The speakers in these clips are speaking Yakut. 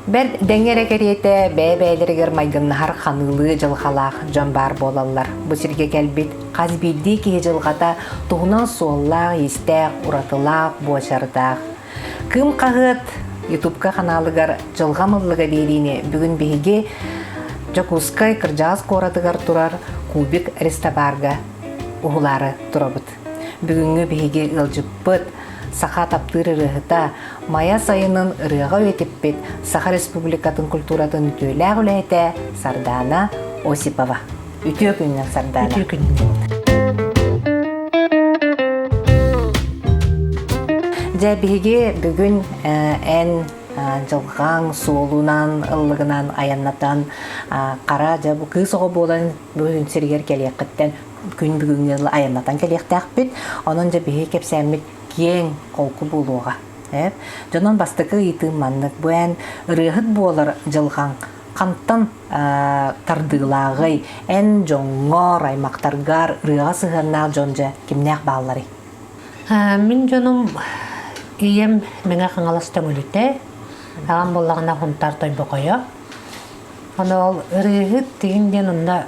Бэрт дэҥҥэ эрэ кэриэтэ бэйэ-бэйэлэригэр майгыннаһар ханыылыы дьылҕалаах дьон баар буолаллар. Бу сиргэ кэлбит хас биирдии киһи дьылҕата туһунан суоллаах-иистээх, уратылаах, буочардаах. Кыым хаһыат Ютубка ханаалыгар Дьылҕам ыллыга биэриини бүгүн биһиги Дьокуускай кырдьаҕас куоратыгар турар Кубик рестобарга уһулаары турабыт. Бүгүҥҥү биһиги ыалдьыппыт саха таптыыр ырыаһыта, Майа сайынын ырыаҕа үйэтиппит Саха Республикатын культуратын үтүөлээх үлэһитэ Сардаана Осипова. Үтүө күнүнэн, Сардаана. Үтүө күнүнэн. Дьэ, биһиги бүгүн эн дьылҕаҥ суолунан, ыллыгынан айаннатан, хара дьэ бу кыыс оҕо буолан бүгүн сиригэр кэлиэххиттэн күн бүгүҥҥү дылы айаннатан кэлиэхтээхпит. Онон дьэ биһиги кэпсээммит киэҥ, холку буолуоҕа. Дьонон бастакы ыйытыым маннык. Бу эн ырыаһыт буолар дьылҕаҥ хантан тардыылааҕый? Эн дьоҥҥор, аймахтаргар ырыаҕа сыһыаннаах дьон дьэ кимнээх баалларый? Мин дьонум ийэм Мэҥэ Хаҥалас Төҥүлүтэ, аҕам буоллаҕына Хунтаар Тойбохойо. Аны ол ырыаһыт тигин диэн онно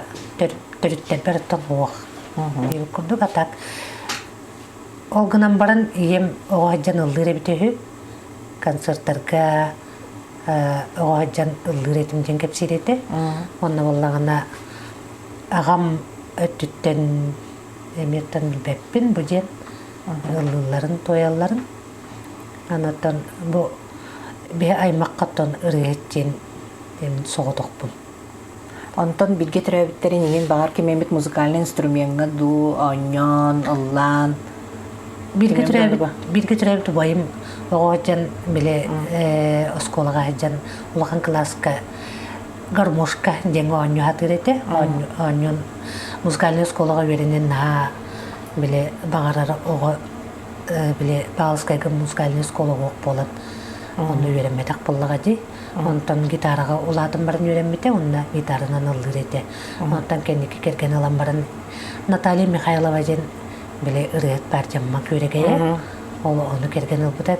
төрүттэрбэр оттон суох. Диэбит курдук, а так ол гынан баран ийэм оҕо сылдьан ыллыыр эбитэ үһү. Концертарга оҕо сылдьан ыллыыр этим диэн кэпсиир этэ. Онно буоллаҕына аҕам өттүттэн эмиэ оттон билбэппин бу диэн ыллыылларын, туойалларын. Анаттан бу биһи аймахха оттон ырыаһыт диэн мин соҕотохпун. Онтон бииргэ төрөөбүттэрин иҥин баҕар ким эмит музыкальнай инструмеҥҥа дуу оонньоон, ыллаан Бииргэ төрөөбүт бииргэ төрөөбүт убайым оҕо сылдьан били оскуолаҕа сылдьан улахан кылааска гармошка диэҥҥэ оонньуу сатыыр этэ. Оонньуон музыкальнай оскуолаҕа үөрэнэн наһаа били баҕарар оҕо били Павловскайга музыкальнай оскуола уох буолан онно үөрэммэтэх буоллаҕа дии. Онтон гитараҕа улаатан баран үөрэммитэ, уонна гитаранан ыллыыр этэ. Онтон кэнники кэргэн ылан баран Наталья Михайлова диэн били ырыаһыт баар дьамма күөрэгэйэ. Ол ону кэргэн ылбыта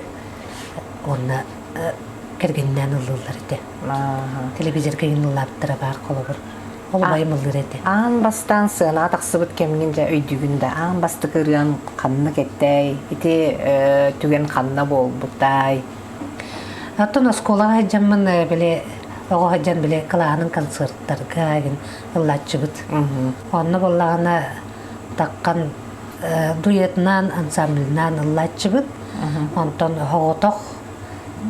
уонна кэргэнинээн ыллыыллар этэ. Телевизорга ыллаабыттара баар холобур. Ол убайым ыллыыр этэ. Аан бастаан сыанаҕа тахсыбыт кэмҥин дьэ өйдүүгүн да аан бастакы ырыаҥ ханнык этэй? Ити түгэн ханна буолбутай? Оттон оскуолаҕа сылдьаммын били оҕо сылдьан били кылааһынан концерттарга игин ыллааччыбыт. Онно буоллаҕына таххан дуэтынан, ансамблынан ыллааччыбыт. Онтон оҕотох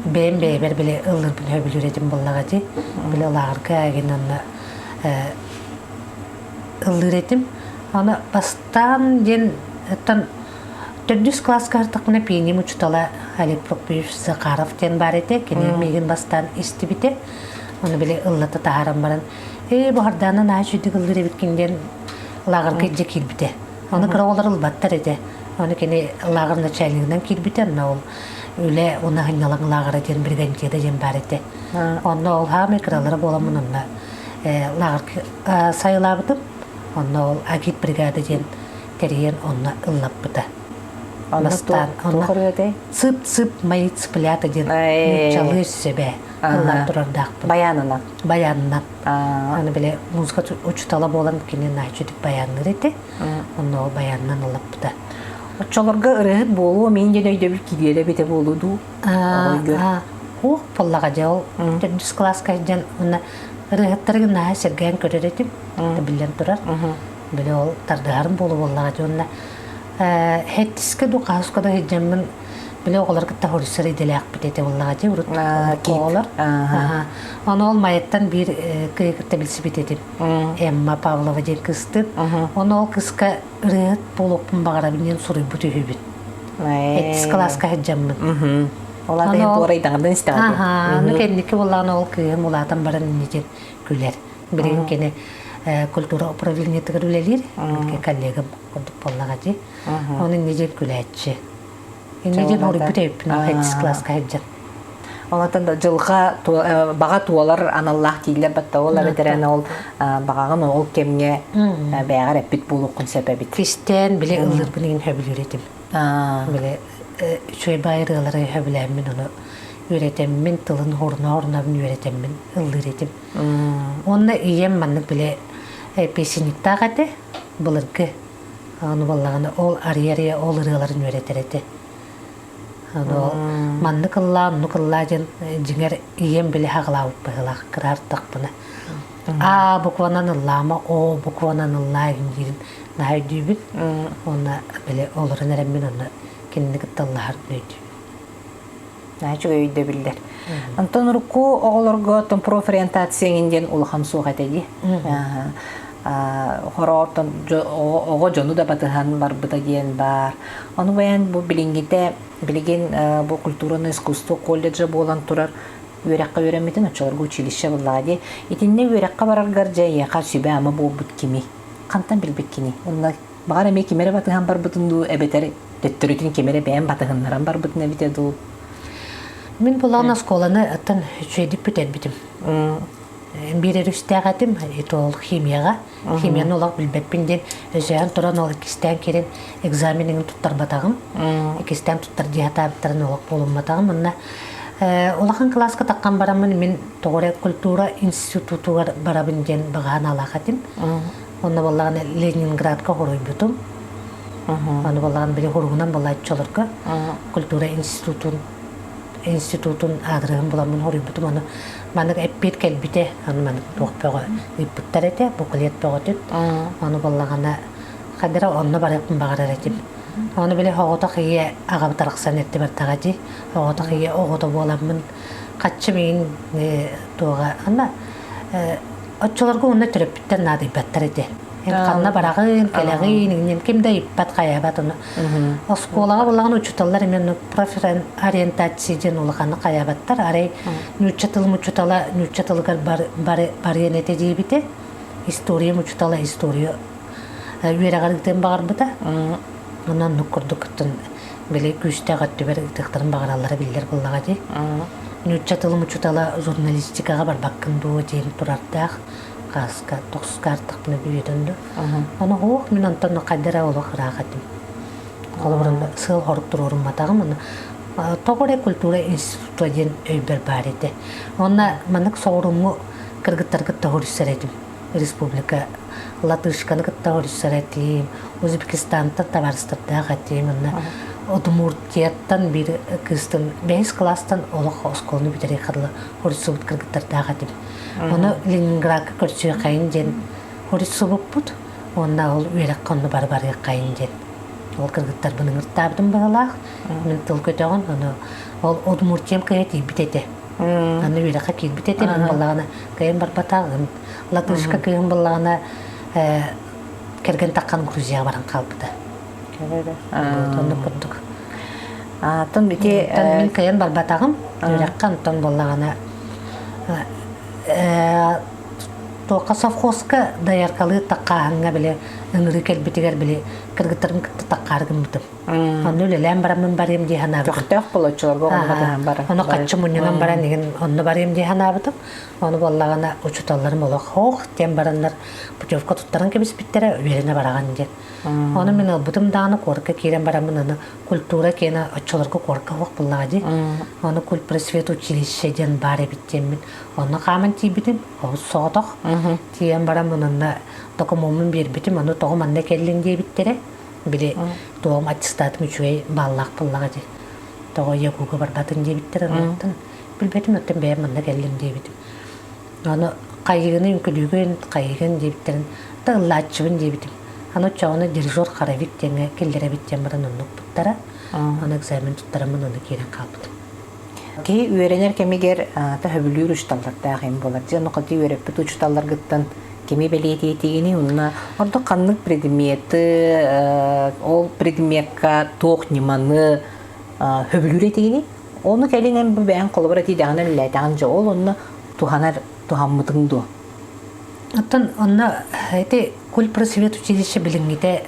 бэйэм бэйэбэр били ыллыырбын сөбүлүүр этим буоллаҕа дии. Били лааҕырга игин онно ыллыыр этим. Аны бастаан диэн оттон төрдүс кылааска артахпына пианим учуутала Олег Прокопьевич Захаров диэн баар этэ. Кини миигин бастаан истибитэ. Ону били ыллата таһааран баран, ээ бу Хардаана наһаа үчүгдүк ыллыыр эбиккин диэн лааҕырга илдьэ киирбитэ. Ону кыра оҕолор ылбаттар этэ. Ону кини лааҕыр начальнигынан киирбитэ. Онно ол үлэ уонна сынньалаҥ лааҕыра диэн бригантида диэн баар этэ. Онно ол хаамай кыралара буоламмын онно лааҕыр сайылаабытым. Онно ол агит бригада диэн тэрийэн онно ыллаппыта. Бастаан онно цып-цып мои цыплята диэн нууччалыы сөбө ыллаан турардаахпын. Баянынан. Баянынан. Аны били музыка учуутала буолан кини нааччытык баянныыр этэ. Онно ол баянынан ыллаппыта. Оччолорго ырыаһыт буолуо мин диэн өйдөбүл кириэрэ эбитэ буолуо дуу? Уох буоллаҕа дьэ ол төрдүс кылааска сылдьан уонна ырыаһыттары наһаа сэргээн көрөр этим биллэн турар. Били ол тардыһарым буолуо буоллаҕа дьэ уонна хэттискэ дуу хаһыска да сылдьаммын били оҕолор кытта хоруйсар идэлээхпит этэ буоллаҕа дии урут оҕолор. Ону ол Майаттан биир кыыһы кытта билсибит этим. Эмма Павлова диэн кыыстын. Ону ол кыыска ырыаһыт буолуохпун баҕарабын диэн суруйбут үһүбүн. Сэттис кылааска сылдьаммын. Ол аата иһин туорайдаҕынан истэҕин. Аха, аны кэнники буоллаҕына ол кыыһым улаатан баран иннитин күлэр. Билигин кини культура управлениетыгар үлэлиир, коллегам курдук буоллаҕа дии. Оны инньэ диэн күлээччи. Инньэ диэн хоруйбут өйүппүн ол сэттис кылааска сылдьан. Онтон да дьылҕа баҕа туолар аналлаах дииллэр батта ол эбэтэр ол баҕаҕын ол кэмҥэ бэйэҕэр эппит буолуоххун сөп эбит. Кистээн били ыллыырбын иһин сөбүлүүр этим. Били үчүгэй баай ырыалары сөбүлээммин ону. үөрэтэммин, тылын хоруна-хорунабын үөрэтэммин ыллыыр этим. Уонна ийэм маннык бile песенниктаах этэ, былыргы. Ону буоллаҕына ол арыйа-арыйа ол ырыаларын үөрэтэр этэ. Ону маннык ыллаа, оннук ыллаа диэн дьиҥэр ийэм били хаҕылаабыт быһыылаах кыраартахпына. А букванан ыллаама, О букванан ыллаа диирин наһаа өйдүүбүн. Уонна били олорон эрэммин онно кинини кытта ыллаһарбын өйдүүбүн. Наһаа үчүгэй өйдөбүллэр. Онтон урукку оҕолорго оттон профориентация эҥин диэн улахан суох этэ дии. Хороортон оҕо дьону да батыһан барбыта диэн баар. Ону баян бу билиҥҥитэ билигин бу культурано искусство колледжа буолан турар үөрэххэ үөрэммитин оччолорго училище буллаҕа дии. Итиннэ үөрэххэ бараргар дьэ эйиэхэ сүбэ-ама буолбут кими? Хантан билбиккиний? Онно баҕар эмиэ ким эрэ батыһан барбытын дуу, эбэтэр төттөрүтүн ким эрэ бэйэм батыһыннаран барбытын эбитэ дуу? Мин булаан оскуоланы оттон үчүгэйдик бүтэрбитим. Биир өрүстээх этим, это ол химияҕа. Химияны олох билбэппин диэн өсөһөн туран ол иккистээн киирэн экзаменын туттарбатаҕым. Иккистээн туттар дии сатаабыттарын олох буолумматаҕым. Онно улахан кылааска таххан бараммын мин тоҕо эрэ культура институтугар барабын диэн баҕа санаалаах этим. Онно буоллаҕына Ленинградка хоруйбутум. Аны буоллаҕына били хоругунан буолааччыларга культура институтун институтун аадырыһын буламмын хоруйбутум. Аны маннык эппиэт кэлбитэ. Аны маннык туох бөҕө ыыппыттар этэ, буклет бөҕөтүн. Аны буоллаҕына хадара онно барыахпын баҕарар этим. Аны били оҕотох ийэ аҕабыт арахсан эрдэ бардаҕа дии. Оҕотох ийэ оҕото буоламмын хаччы миин туоҕа ана Оччолорго уонна төрөппүттэр наадыйбаттар этэ. Эн ханна бараҕын, кэлэҕин, иҥнин ким да ыйыппат, хайаабат ону. Оскуолаҕа булаҕын учууталлар эмиэ профориентация диэн улаханы хайаабаттар. Арай нуучча тылым учуутала нуучча тылыгар барыан этэ диэбитэ. Историям учуутала история үөрэҕэр ыытыан баҕарбыта. Онон оннук курдук били күүстээх өттүбэр ыытыахтарын баҕараллара биллэр буоллаҕа дии. Нуучча тылым учуутала журналистикаҕа барбаккын дуо диэн турардаах хааска тохсуска артахпына бүөтөн дуу. Ону ох мин онтон хайда эрэ олох ыраах этим. Холобур сыал хорук туруорумматаҕым ону тоҕо эрэ культура института диэн өйбөр баар этэ. Уонна маннык соҕурууҥҥу кыргыттары кытта көрүсэр этим. Республика латышканы кытта көрсөр этим, Узбекистантан табаарыстардаах этим, онно Удмуртияттан биир кыыстан бэһис кылаастан олох оскуоланы бүтэриэххэ дылы хорсубут кыргыттардаах этим. Ону Ленинградка көрсүөххэйин диэн хорсубуппут, уонна ол үөрэххэ онно бары барыаххайын диэн. Ол кыргыттарбын ыҥыртаабытым быһалаах, мин тыл көтөҕөн, ону ол Удмуртиям кыһа тиийбит этэ. Аны үөрэххэ киирбит этим, буоллаҕына кыайан барбатаҕым. Латышка кыыһым буоллаҕына кэргэн таххан Грузияҕа баран хаалбыта. Оннук курдук. Атын ити мин кыайан барбатаҕым. Үөрэххэ онтон буоллаҕына туохха совхозка дояркалыы таххааһыҥҥа били ыҥырыы кэлбитигэр били кыргыттарым кытта таххаары гыммытым. Онно үлэлээн бараммын барыам дии санаабытым. Көхтөөх болоччуларга оҕону батыһан баран. Ону хаччы мунньунан баран игин онно барыам дии санаабытым. Ону буоллаҕына учууталларым олох хоох диэн бараннар путевка туттаран кэбиспиттэрэ үөрэнэ бараҕын диэн. Ону мин ылбытым даҕаны куоракка киирэн бараммын аны культура киэнэ оччолорго куоракка суох буоллаҕа дии. Ону культпросвет училище диэн баар эбит диэммин онно хааман тиийбитим олус соҕотох. Тиийэн бараммын онно докумуоммун биэрбитим ону тоҕо манна кэллиҥ диэбиттэрэ. Били туом аттестатым үчүгэй бааллаах буоллаҕа дии. Тоҕо ЯГУга барбатын диэбиттэр онуттан билбэтим оттон бэйэм манна кэллим диэбитим. Аны хайыгыны үҥкүлүүгүн, хайыгын диэбиттэрин да ыллааччыбын диэбитим. Аны оччоҕуна дирижер хоровик диэҥҥэ киллэрэбит диэн баран оннукпуттара. Аны экзамен туттараммын ону киирэн хаалбытым. Киһи үөрэнэр кэмигэр төһөбүлүүр учууталлардаах им буолар. Дьэ, ону хати үөрэппит учууталларгыттан кими бэлиэтиэтигиний уонна ордук ханнык предметы, ол предмекка туох ньыманы хөбүлүүр этигиний? Ону кэлин эн бу бэйэҥ холобур этиидэҕинэ үлэлээтэҕин дьэ ол онно туһанар туһаммытыҥ дуо? Оттон онно ити культпросвет училище билиҥҥитэ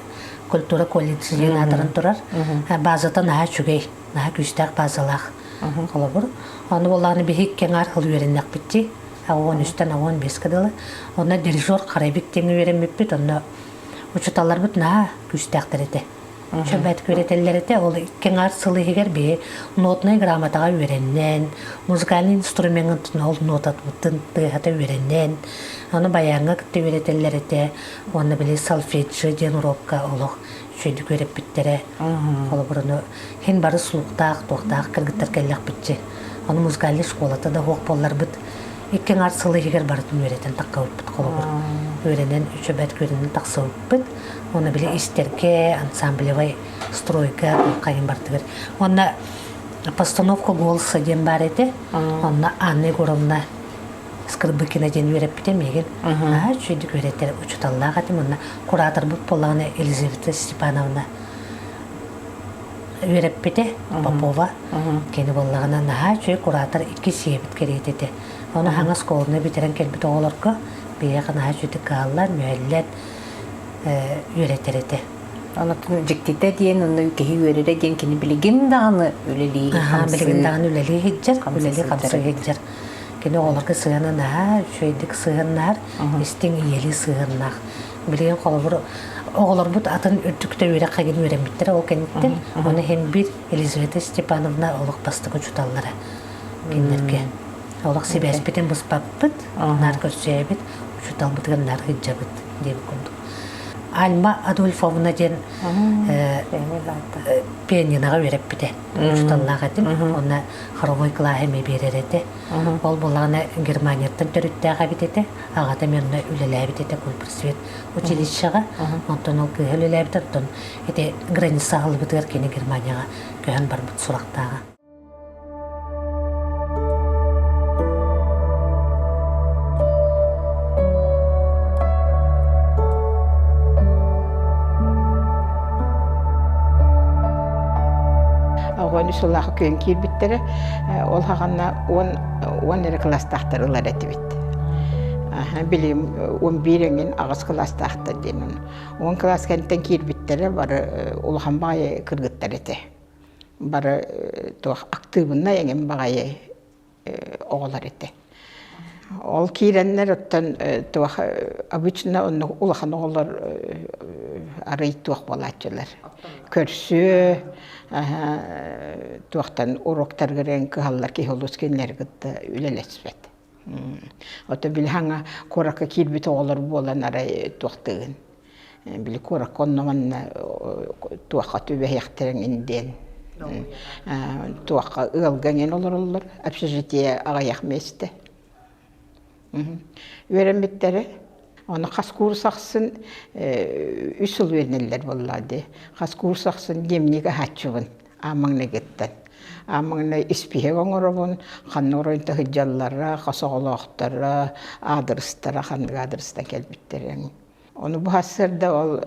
культура колледж диэн аатыран турар. Базата наһаа үчүгэй, наһаа күүстээх базалаах холобур. Ону буоллаҕына биһи кэҥээр хыл үөрэннэхпит дии. 13-тэн 15-ке дылы. Онно дирижер Карабик диэҥҥэ үөрэммиппит. Онно учууталларбыт наһаа күүстээхтэр этэ. Чөбөт үөрэтэллэр этэ. Ол икки аҥаар сыл иһигэр биһи нотнай грамотаҕа үөрэннэн, музыкальный инструмеҥҥын ол нотатбытын тыаһата үөрэнэн, аны баяҥҥа кытта үөрэтэллэр этэ. Уонна били солфеджио диэн уруокка олох үчүгэйдик үөрэппиттэрэ. Холобур, ону хин бары слухтаах, туохтаах кыргыттар кэллэхпитчи. Ону музыкальный школата да суох буолларбыт, икки аҥаар сыл иһигэр барытын үөрэтэн таххабыппыт холобур. Үөрэнэн, үчүгэйдик үөрэнэн тахсыбыппыт. Уонна били истэргэ, ансамблевай стройга хайын бардыгар. Уонна постановка голоса диэн баар этэ. Онно Анна Егоровна Скрыбыкина диэн үөрэппитэ миигин. Наһаа үчүгэйдик үөрэтэр учууталлаах этим. Онно кураторбыт буоллаҕына Елизавета Степановна үөрэппитэ Попова. Кини буоллаҕына наһаа үчүгэй куратор икки сиэбит кэриэтэ этэ. Ону хаҥа оскуоланы бүтэрэн кэлбит оҕолорго биһиэхэ наһаа үчүгэйдик кыһаллан, мүһэллэн үөрэтэр этэ. Онон дьиктитэ диэн, онно киһи үөрэрэ диэн кини билигин даҕаны үлэлии билигин даҕаны үлэлии сылдьар, үлэлии хамсыы сылдьар. Кини оҕолорго сыһыана наһаа үчүгэйдик сыһыаннаһар, истиҥ ийэлии сыһыаннаах. Билигин холобур оҕолорбут атын үрдүктэ үөрэх хагин үөрэммиттэрэ ол кэнниттэн оны иһин бир Елизавета Степановна олох бастакы учууталлара кинилэргэ. Олох сибээспитин быспаппыт, наар көрсүөбүт, учууталбытыгар наар сылдьабыт диэбит курдук. Альма Адольфовна диэн пианиноҕа үөрэппитэ. Учууталлаах этим. Онно хоровой кылааһы эмиэ биэрэр этэ. Ол буоллаҕына Германияттан төрүттээх эбит этэ. Аҕата эмиэ онно үлэлээбит этэ культпросвет училищеҕа. Онтон ол кыыһа үлэлээбит, оттон ити граница аһыллыбытыгар кини Германияҕа көһөн барбыт сурахтааҕа. Оҕону сыллаах күөн киирбиттэрэ. Ол хаҕанна 10 эрэ кылаастаахтар ылар этибит. Билим 11 эҥин аҕыс кылаастаахтар диэн. 10 кылаас кэнниттэн киирбиттэрэ бары улахан баҕайы кыргыттар этэ. Бары туох актыыбынай эҥин баҕайы оҕолор этэ. Ол киирэннэр оттон туох обычно онно улахан оҕолор арый туох буолааччылар. Көрсүө туохтан уроктаргар эн кыһаллар киһи олус кинилэри кытта үлэлэспэт. Ото били хаҥа куоракка киирбит оҕолор буолан арай туохтыгын. Били куоракка онно манна туохха түбэһиэхтэриҥин диэн туохха ыалга эҥин олороллор общежитие аҕыйах миэстэ үөрэммиттэрэ ону хас курс ахсын үс сыл үөрэнэллэр буоллаа дии хас курс ахсын дневник аһааччыбын аан маҥнайгыттан аан маҥнай испииһэк оҥоробун ханна оройун таһыдьаллара хас оҕолоохторо аадырыстара ханнык аадырыстан кэлбиттэрин Ону бу сарсыарда ол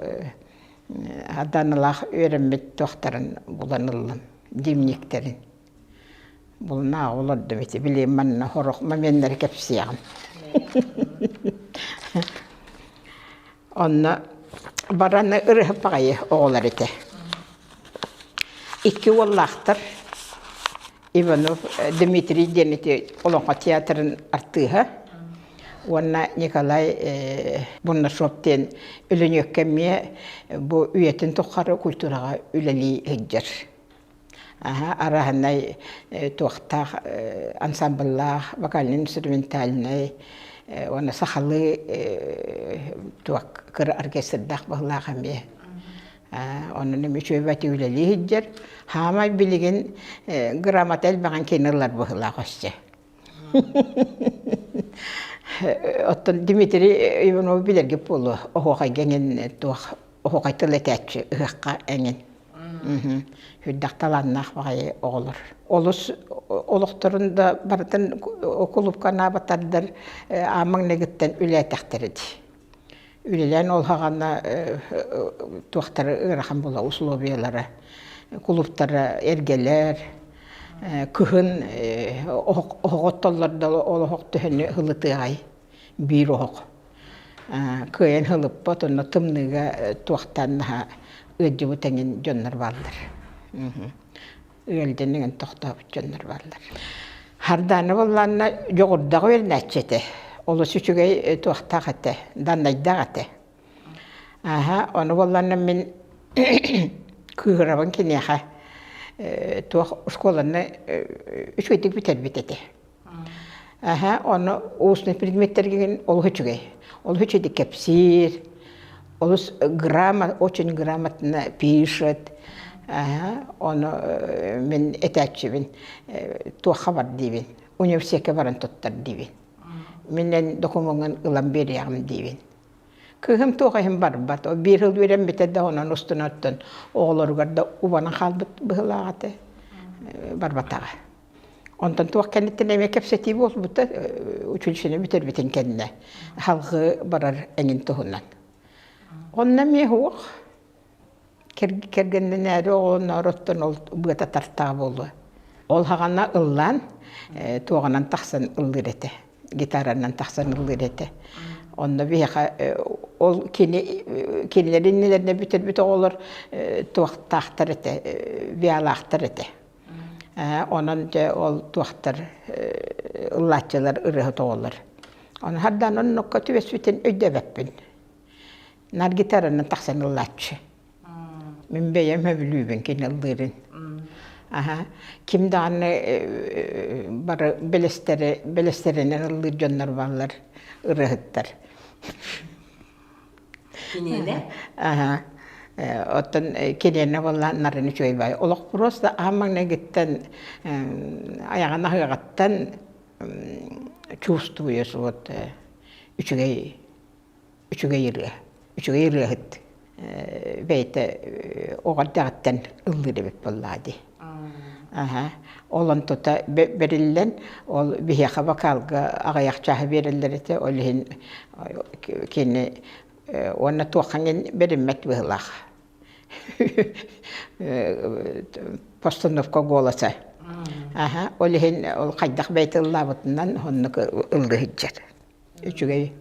Аданалаах үөрэммит туохтарын булан ыллым, дневниктэрин. Булна олордум ити били манна сорох моменнары кэпсиэҕим. Онно бараны ырыһып баҕайы оҕолор этэ. Икки уоллаахтар Иванов Дмитрий диэн ити Олоҥхо театрын артыыһа уонна Николай Бурнашов диэн Өлөнүөккэ эмиэ бу үйэтин тухары культураҕа үлэлии сылдьар. Арааһынай туохтаах ансамбллаах, вокально-инструментальнай уонна сахалыы туох кыра оркестрдаах быһыылаах эмиэ. Онон эми үчүгэй үлэлии сылдьар. Хаамай билигин грамота элбэҕин кини ылар быһыылаах өссө. Оттон Дмитрий Иванов билэргит буолуо, оһуохайга эҥин туох оһуохай тыл этээччи ыһыахха эҥин. Үрдэх талааннаах баҕайы оҕолор. Олус олохторун да барытын кулупка анаабатардар аан маҥнайгыттан үлээтэхтэрэ дии. Үлэлээн ол саҕана туохтара ыарахан буола условиялара кулууптара эргэлэр кыһын оһох оттоллор да ол оһох төһөнү ылытыаҕай биир оһох кыайан ылыппат онно тымныыга туохтаан наһаа ыалдьыбыт эҥин дьоннор бааллар ыалдьан иҥэн тохтообут дьоннор бааллар. Хардаана буоллаанна дьоҕурдаах үөрэнээччи этэ. Олус үчүгэй туохтаах этэ, даннайдаах этэ. Аха, ону буоллаанна мин. Кыыһырабын киниэхэ туох оскуоланы үчүгэйдик бүтэрбит этэ. Аһа, ону устный предметтэргин олус үчүгэй. Олус үчүгэйдик кэпсиир, олус грамо, очень грамотно пишет. Аһа, ону мин этээччибин, туохха бар диибин, университекка баран туттар диибин. Мин эн докумуоҥҥун ылан биэриэҕим диибин. Кыыһым туох иһин барбат, ол биир сыл үөрэммитэ да онон устун оттон оҕолоругар да убанан хаалбыт быһыылаах этэ, барбатаҕа. Онтон туох кэнниттэн эмиэ кэпсэтии буолбута, училищены бүтэрбитин кэннэ халҕыы барар эҥин туһунан. Онно эмиэ суох. Кэргэннэнээри оҕолонноору оттон ол быата тартаҕа буолуо. Ол хаҕана ыллаан, туоҕунан тахсан ыллыыр этэ. Гитаранан тахсан ыллыыр этэ. Онно биһиэхэ ол кини кинилэр иннилэринэ бүтэрбит оҕолор туохтаахтар этэ, виалаахтар этэ. Онон дьэ ол туохтар ыллааччылар ырыаһыт оҕолор. Ону хардаан оннукка түбэспитин өйдөөбөппүн. Нар гитаранан тахсан ыллааччы. Мин бэйэм сөбүлүүбүн кини ыллыырын. Аха. Ким даҕаны бары бэлэстэрэ бэлэстэринэн ыллыыр дьоннор бааллар ырыаһыттар. Киниэнэ? Аха. Оттон киниэнэ буолла нарын үчүгэй баай. Олох просто аан маҥнайгыттан айаҕын аһыаҕыттан чувствуешь вот үчүгэй үчүгэй ырыа, үчүгэй ырыаһыт бэйэтэ оҕо эрдэҕиттэн ыллыыр эбит буоллаҕа дии. Аһа. Ол онтута бэриллэн, ол биһиэхэ вокалга аҕыйах чааһы биэрэллэр этэ, ол иһин кини уонна туохха бэриммэт быһыылаах. Постановка голоса. Аһа, ол иһин ол хайдах бэйэтэ ыллаабытынан оннук ыллыы сылдьар. Үчүгэй.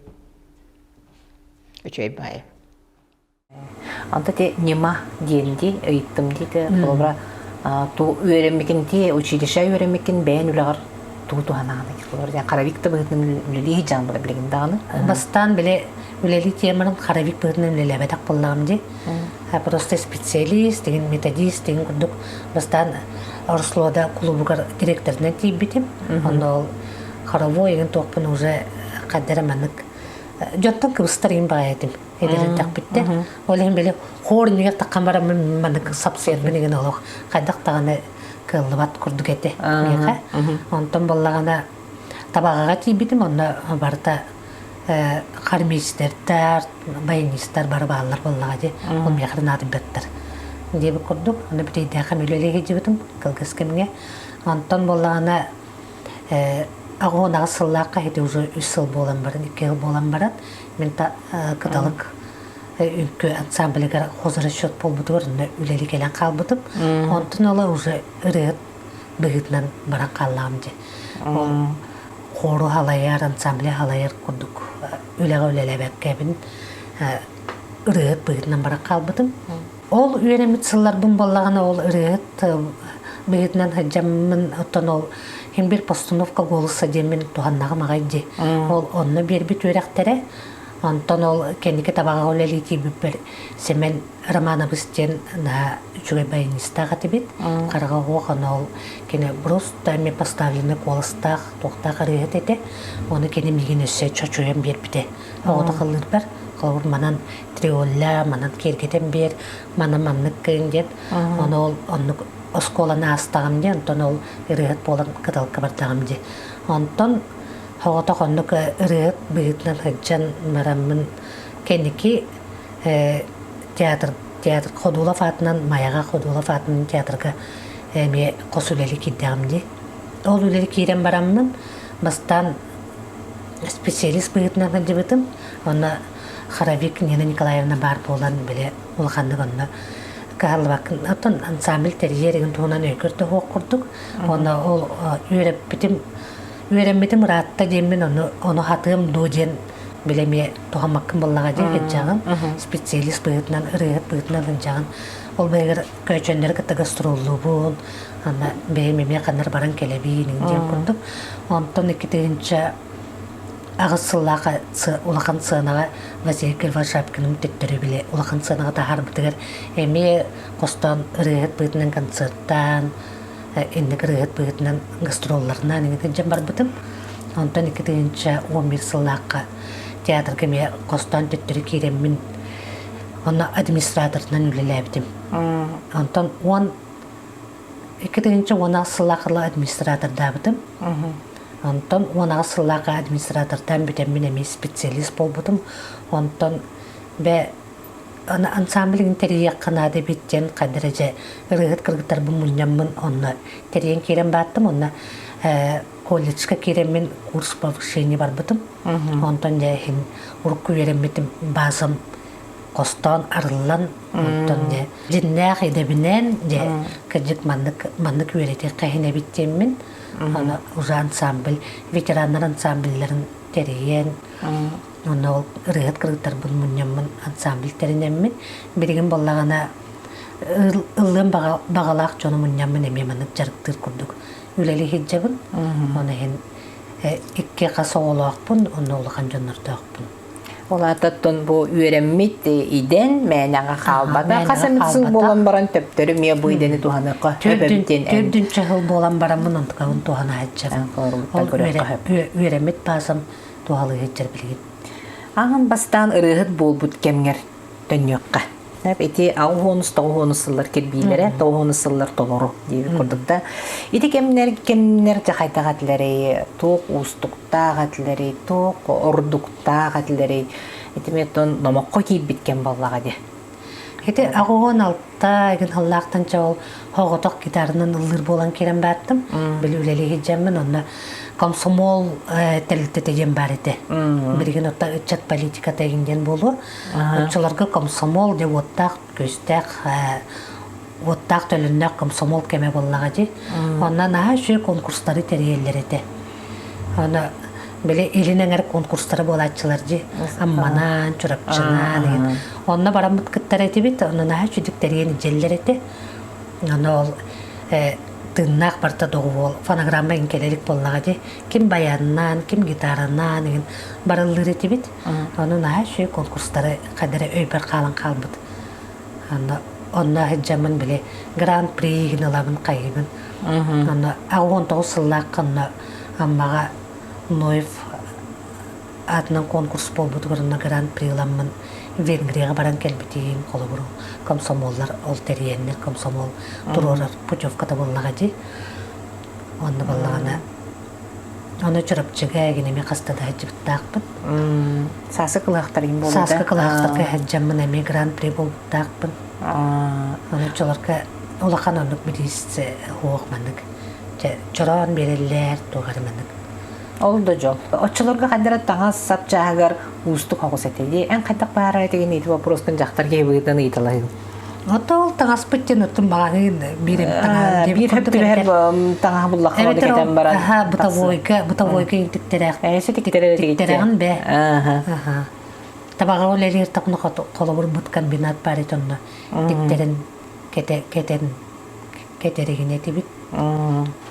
Үчүгэй баайы. Онто те ньыма диэн дии ыйыттым дии те холобура ту үөрэммикин дии училище үөрэммикин бэйэн үлэҕэр тугу туһанаҕын холобура хоровик да быһыытынан үлэлии сылдьаҕын була билигин даҕаны Бастаан били үлэлии теманын хоровик быһыытынан үлэлээбэтэх буоллаҕым дии. Просто специалист, деген методист деген курдук бастаан Орслода клубугар директорынан тиийбитим. Онно ол хоровой игин туохпун уже хаддара маннык дьонтон кыбыстар игин баҕайы этим эдэринтэхпиттэ. Ол иһин били хор иннигэр таххан бараммын маннык сапсыйарбын игин олох хайдах даҕаны кыаллыбат курдук этэ миэхэ. Онтон буоллаҕына табаҕаҕа тиийбитим онно барыта хормейстердар, баянистар бары бааллар буоллаҕа дии. Ол миэхэ наадыйбаттар диэбит курдук. Онно бүтэйдээххэ үлэлии сылдьыбытым кылгас кэмҥэ. Онтон буоллаҕына 88 сыллаахха ити уже үс сыл буолан баран, икки сыл буолан баран, мин кыталык үҥкүү ансамблыгар хозрасчет буолбутугар онно үлэлии кэлэн хаалбытым. Онтон ыла уже ырыаһыт быһыытынан баран хааллаҕым дии. Ол хору халайар, ансамблы халайар курдук үлэҕэ үлэлээбэккэбин ырыаһыт быһыытынан баран хаалбытым. Ол үөрэммит сылларбын буоллаҕына ол ырыаһыт быһыытынан сылдьаммын оттон ол иһин бир постановка голоса диэммин туһаннаҕым аҕай дии. Ол онно биэрбит үөрэхтэрэ онтон ол кэнники табаҕа үлэлии тиийбиппэр Сэмэн Романович диэн наһаа үчүгэй баянистаах этибит. Хараҕа уох аны ол кини просто эмиэ поставленный куоластаах туохтаах ырыаһыт этэ. Ону кини миигин өссө чочуйан биэрбитэ. Оҕото халлыырбар холобур манан триолля, манан киэргэтэн биэр, манан маннык кыын диэн. Ону ол оннук оскуоланы аастаҕым дии, онтон ол ырыаһыт буолан кыталка бардаҕым дии. Онтон соҕотох оннук ырыаһыт быһыытынан сылдьан бараммын кэнники театр театр Ходулов аатынан Майаҕа Ходулов аатынан театрга эмиэ хос үлэли киирдэҕим дии. Ол үлэли киирэн бараммын бастаан специалист быһыытынан сылдьыбытым. Онно хоровик Нина Николаевна баар буолан били улаханнык онно кыһаллыбаккын. Оттон ансамбль тэрийэр игин туһунан өйгөр да суох курдук. Онно ол үөрэппитим үөрэммитим ыраатта диэммин ону ону хатыам дуо диэн били эмиэ туһаммаккын буоллаҕа дии сылдьаҕын. Специалист быһыытынан, ырыаһыт быһыытынан сылдьаҕын. Ол бэйэгэр көөчөннөрү кытта гастроллуубун, аны бэйэм эмиэ ханна баран кэлэбиин диэн курдук. Онтон 2000 Аҕыс сыллаах улахан сыанаҕа Василий Кривошапкиным төттөрү били улахан сыанаҕа таһаарбытыгар эмиэ хостоон ырыаһыт быһыытынан концерттаан, инник ырыаһыт быһыытынан гастролларынан иҥитин дьон барбытым. Онтон 2011 сыллаахха театрга эмиэ хостоон төттөрү киирэммин онно администраторынан үлэлээбитим. Онтон 2010 сыллаах администратордаабытым. Онтон 18 сыллаах администратордаан бүтэммин эмиэ специалист буолбутум. Онтон бэ ансамбль тэрийиэххэ наада эбит диэн хайда эрэ дьэ ырыаһыт кыргыттарбын мунньаммын онно тэрийэн киирэн бааттым. Онно колледжка киирэммин курс повышения барбытым. Онтон дьэ иһин урукку үөрэммитим базам хостоон арыллан онтон дьэ дьиннээх идэбинэн дьэ кырдьык маннык маннык үөрэтиэххэ иһин эбит диэммин аны уже ансамбль ветераннар ансамбльларын тэрийэн онно ол ырыаһыт кыргыттарбын мунньаммын ансамбль тэринэммин билигин буоллаҕына ыллыам баҕалаах дьону мунньаммын эмиэ маннык дьарыктыыр курдук үлэлии сылдьабын оны иһин икки хас оҕолоохпун онно улахан дьоннордоохпун. Ол аата бу үөрэммит идэн мээнэҕэ хаалбата. Хас эмит сыл буолан баран төптөрү эмиэ бу идэни туһаныахха сөп диэн. Төрдүнчэ сыл буолан бараммын онтукабын туһана сылдьабын. Ол үөрэммит баасам туһалыы сылдьар билигин. Аҕам бастаан ырыаһыт буолбут кэмҥэр төннүөххэ. Ити аҕыс тоҕус сыллар кирбиилэрэ, тоҕус сыллар толору диэбит курдук да. Ити кэмнэр кэмнэр дьахайдах этилэрий, туох уустуктаах этилэрий, туох ордуктаах этилэрий. Ити метон номоххо киирбит кэм буоллаҕа дии. Ити 86 эгин сыллаахтан чоол хоҕотох гитаранан ыллыыр буолан киирэн бааттым. Били үлэлии сылдьаммын онно комсомол тэрилтэтэ диэн баар этэ. Билигин отта ыччат политиката эгин диэн буолуо. Оччолорго комсомол дьэ уоттаах күстээх уоттаах төлөннөөх комсомол кэмэ буоллаҕа дии. Онно наһаа үчүгэй конкурстары тэрийэллэр этэ. Аны били илин эҥэр конкурстара буолааччылар дии. Амманаан, Чурапчынаан деген. Онно бараммыт кыттар этибит. Онно наһаа үчүгдүк тэрийэн илдьэллэр этэ. Аны ол тыыннаах барыта доҕуһуол фонограмма иҥ кэлэрик буоллаҕа дии. Ким баяннаан, ким гитаранаан игин барыллыыр этибит. Ону наһаа үчүгэй конкурстары хайда эрэ өйбөр хаалан хаалбыт. Онно онно сылдьаммын били гран-при игин ылабын хайыыбын. Онно 19 сыллаахха онно Аммаҕа Ноев аатынан конкурс буолбутугар онно гран-при ыламмын Венгрияҕа баран кэлбитим. Холобур, комсомоллар ол тэрийэннэр комсомол туруорар путевката буоллаҕа дии. Онно буоллаҕына Аны Чурапчыга эгин эмиэ хаста да сылдьыбыттаахпын. Сааскы кылаахтар иһин буолбута. Сааскы кылаахтарга сылдьаммын эмиэ гран-при буолбуттаахпын. Аны оччолорго улахан оннук билиис суох маннык. Чэ, чороон биэрэллэр, туох эрэ маннык. Ол да дьол. Оччолорго хайдара таҥас сап чааһыгар уустук оҕус этэ дии. Эн хайдах баара этигин ити вопроскун дьахтар киһи быһыытынан ыйыталаһыым. Ото ол таҥаспыт диэн оттон маҕаһыын биир эбит таҥаһын биир хөп түбэһэр таҥаһы буллахха оны кэтэн баран аха бытовойга бытовойга интиктерэх тиктэрэҕин бе аха табаҕа үлэлиир тахна холобур быт комбинат баар этэ онно тиктерин кэтэн кэтэригин этибит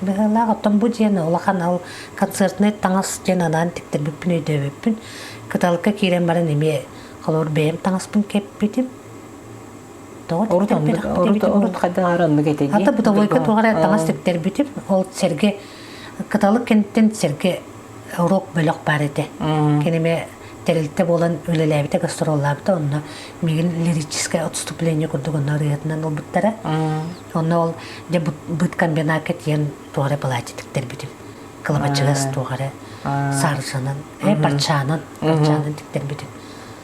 быһыылаах оттон бу диэн улахан ол концертнай таҥас диэн анаан тиктэрбиппин өйдөөбөппүн кыталыкка киирэн баран эмиэ холобур бэйэм таҥаспын кэппитим. Урут оннук, урут, урут хайдах оннук этэ дии. Ата бытовойка туох эрэ таҥас тиктэрбитим. Ол сэргэ кыталык кэнниттэн сэргэ урок бөлөх баар этэ. Киниме тэрилтэ буолан үлэлээбитэ, гастроллаабыта. Онно миигин лирическое отступление курдук онно ырыатынан ылбыттара. Онно ол дьэ быт комбинакка тиийэн туох эрэ платье тиктэрбитим. Кылабачыгас туох эрэ саржанан, парчаанан, парчаанан тиктэрбитим.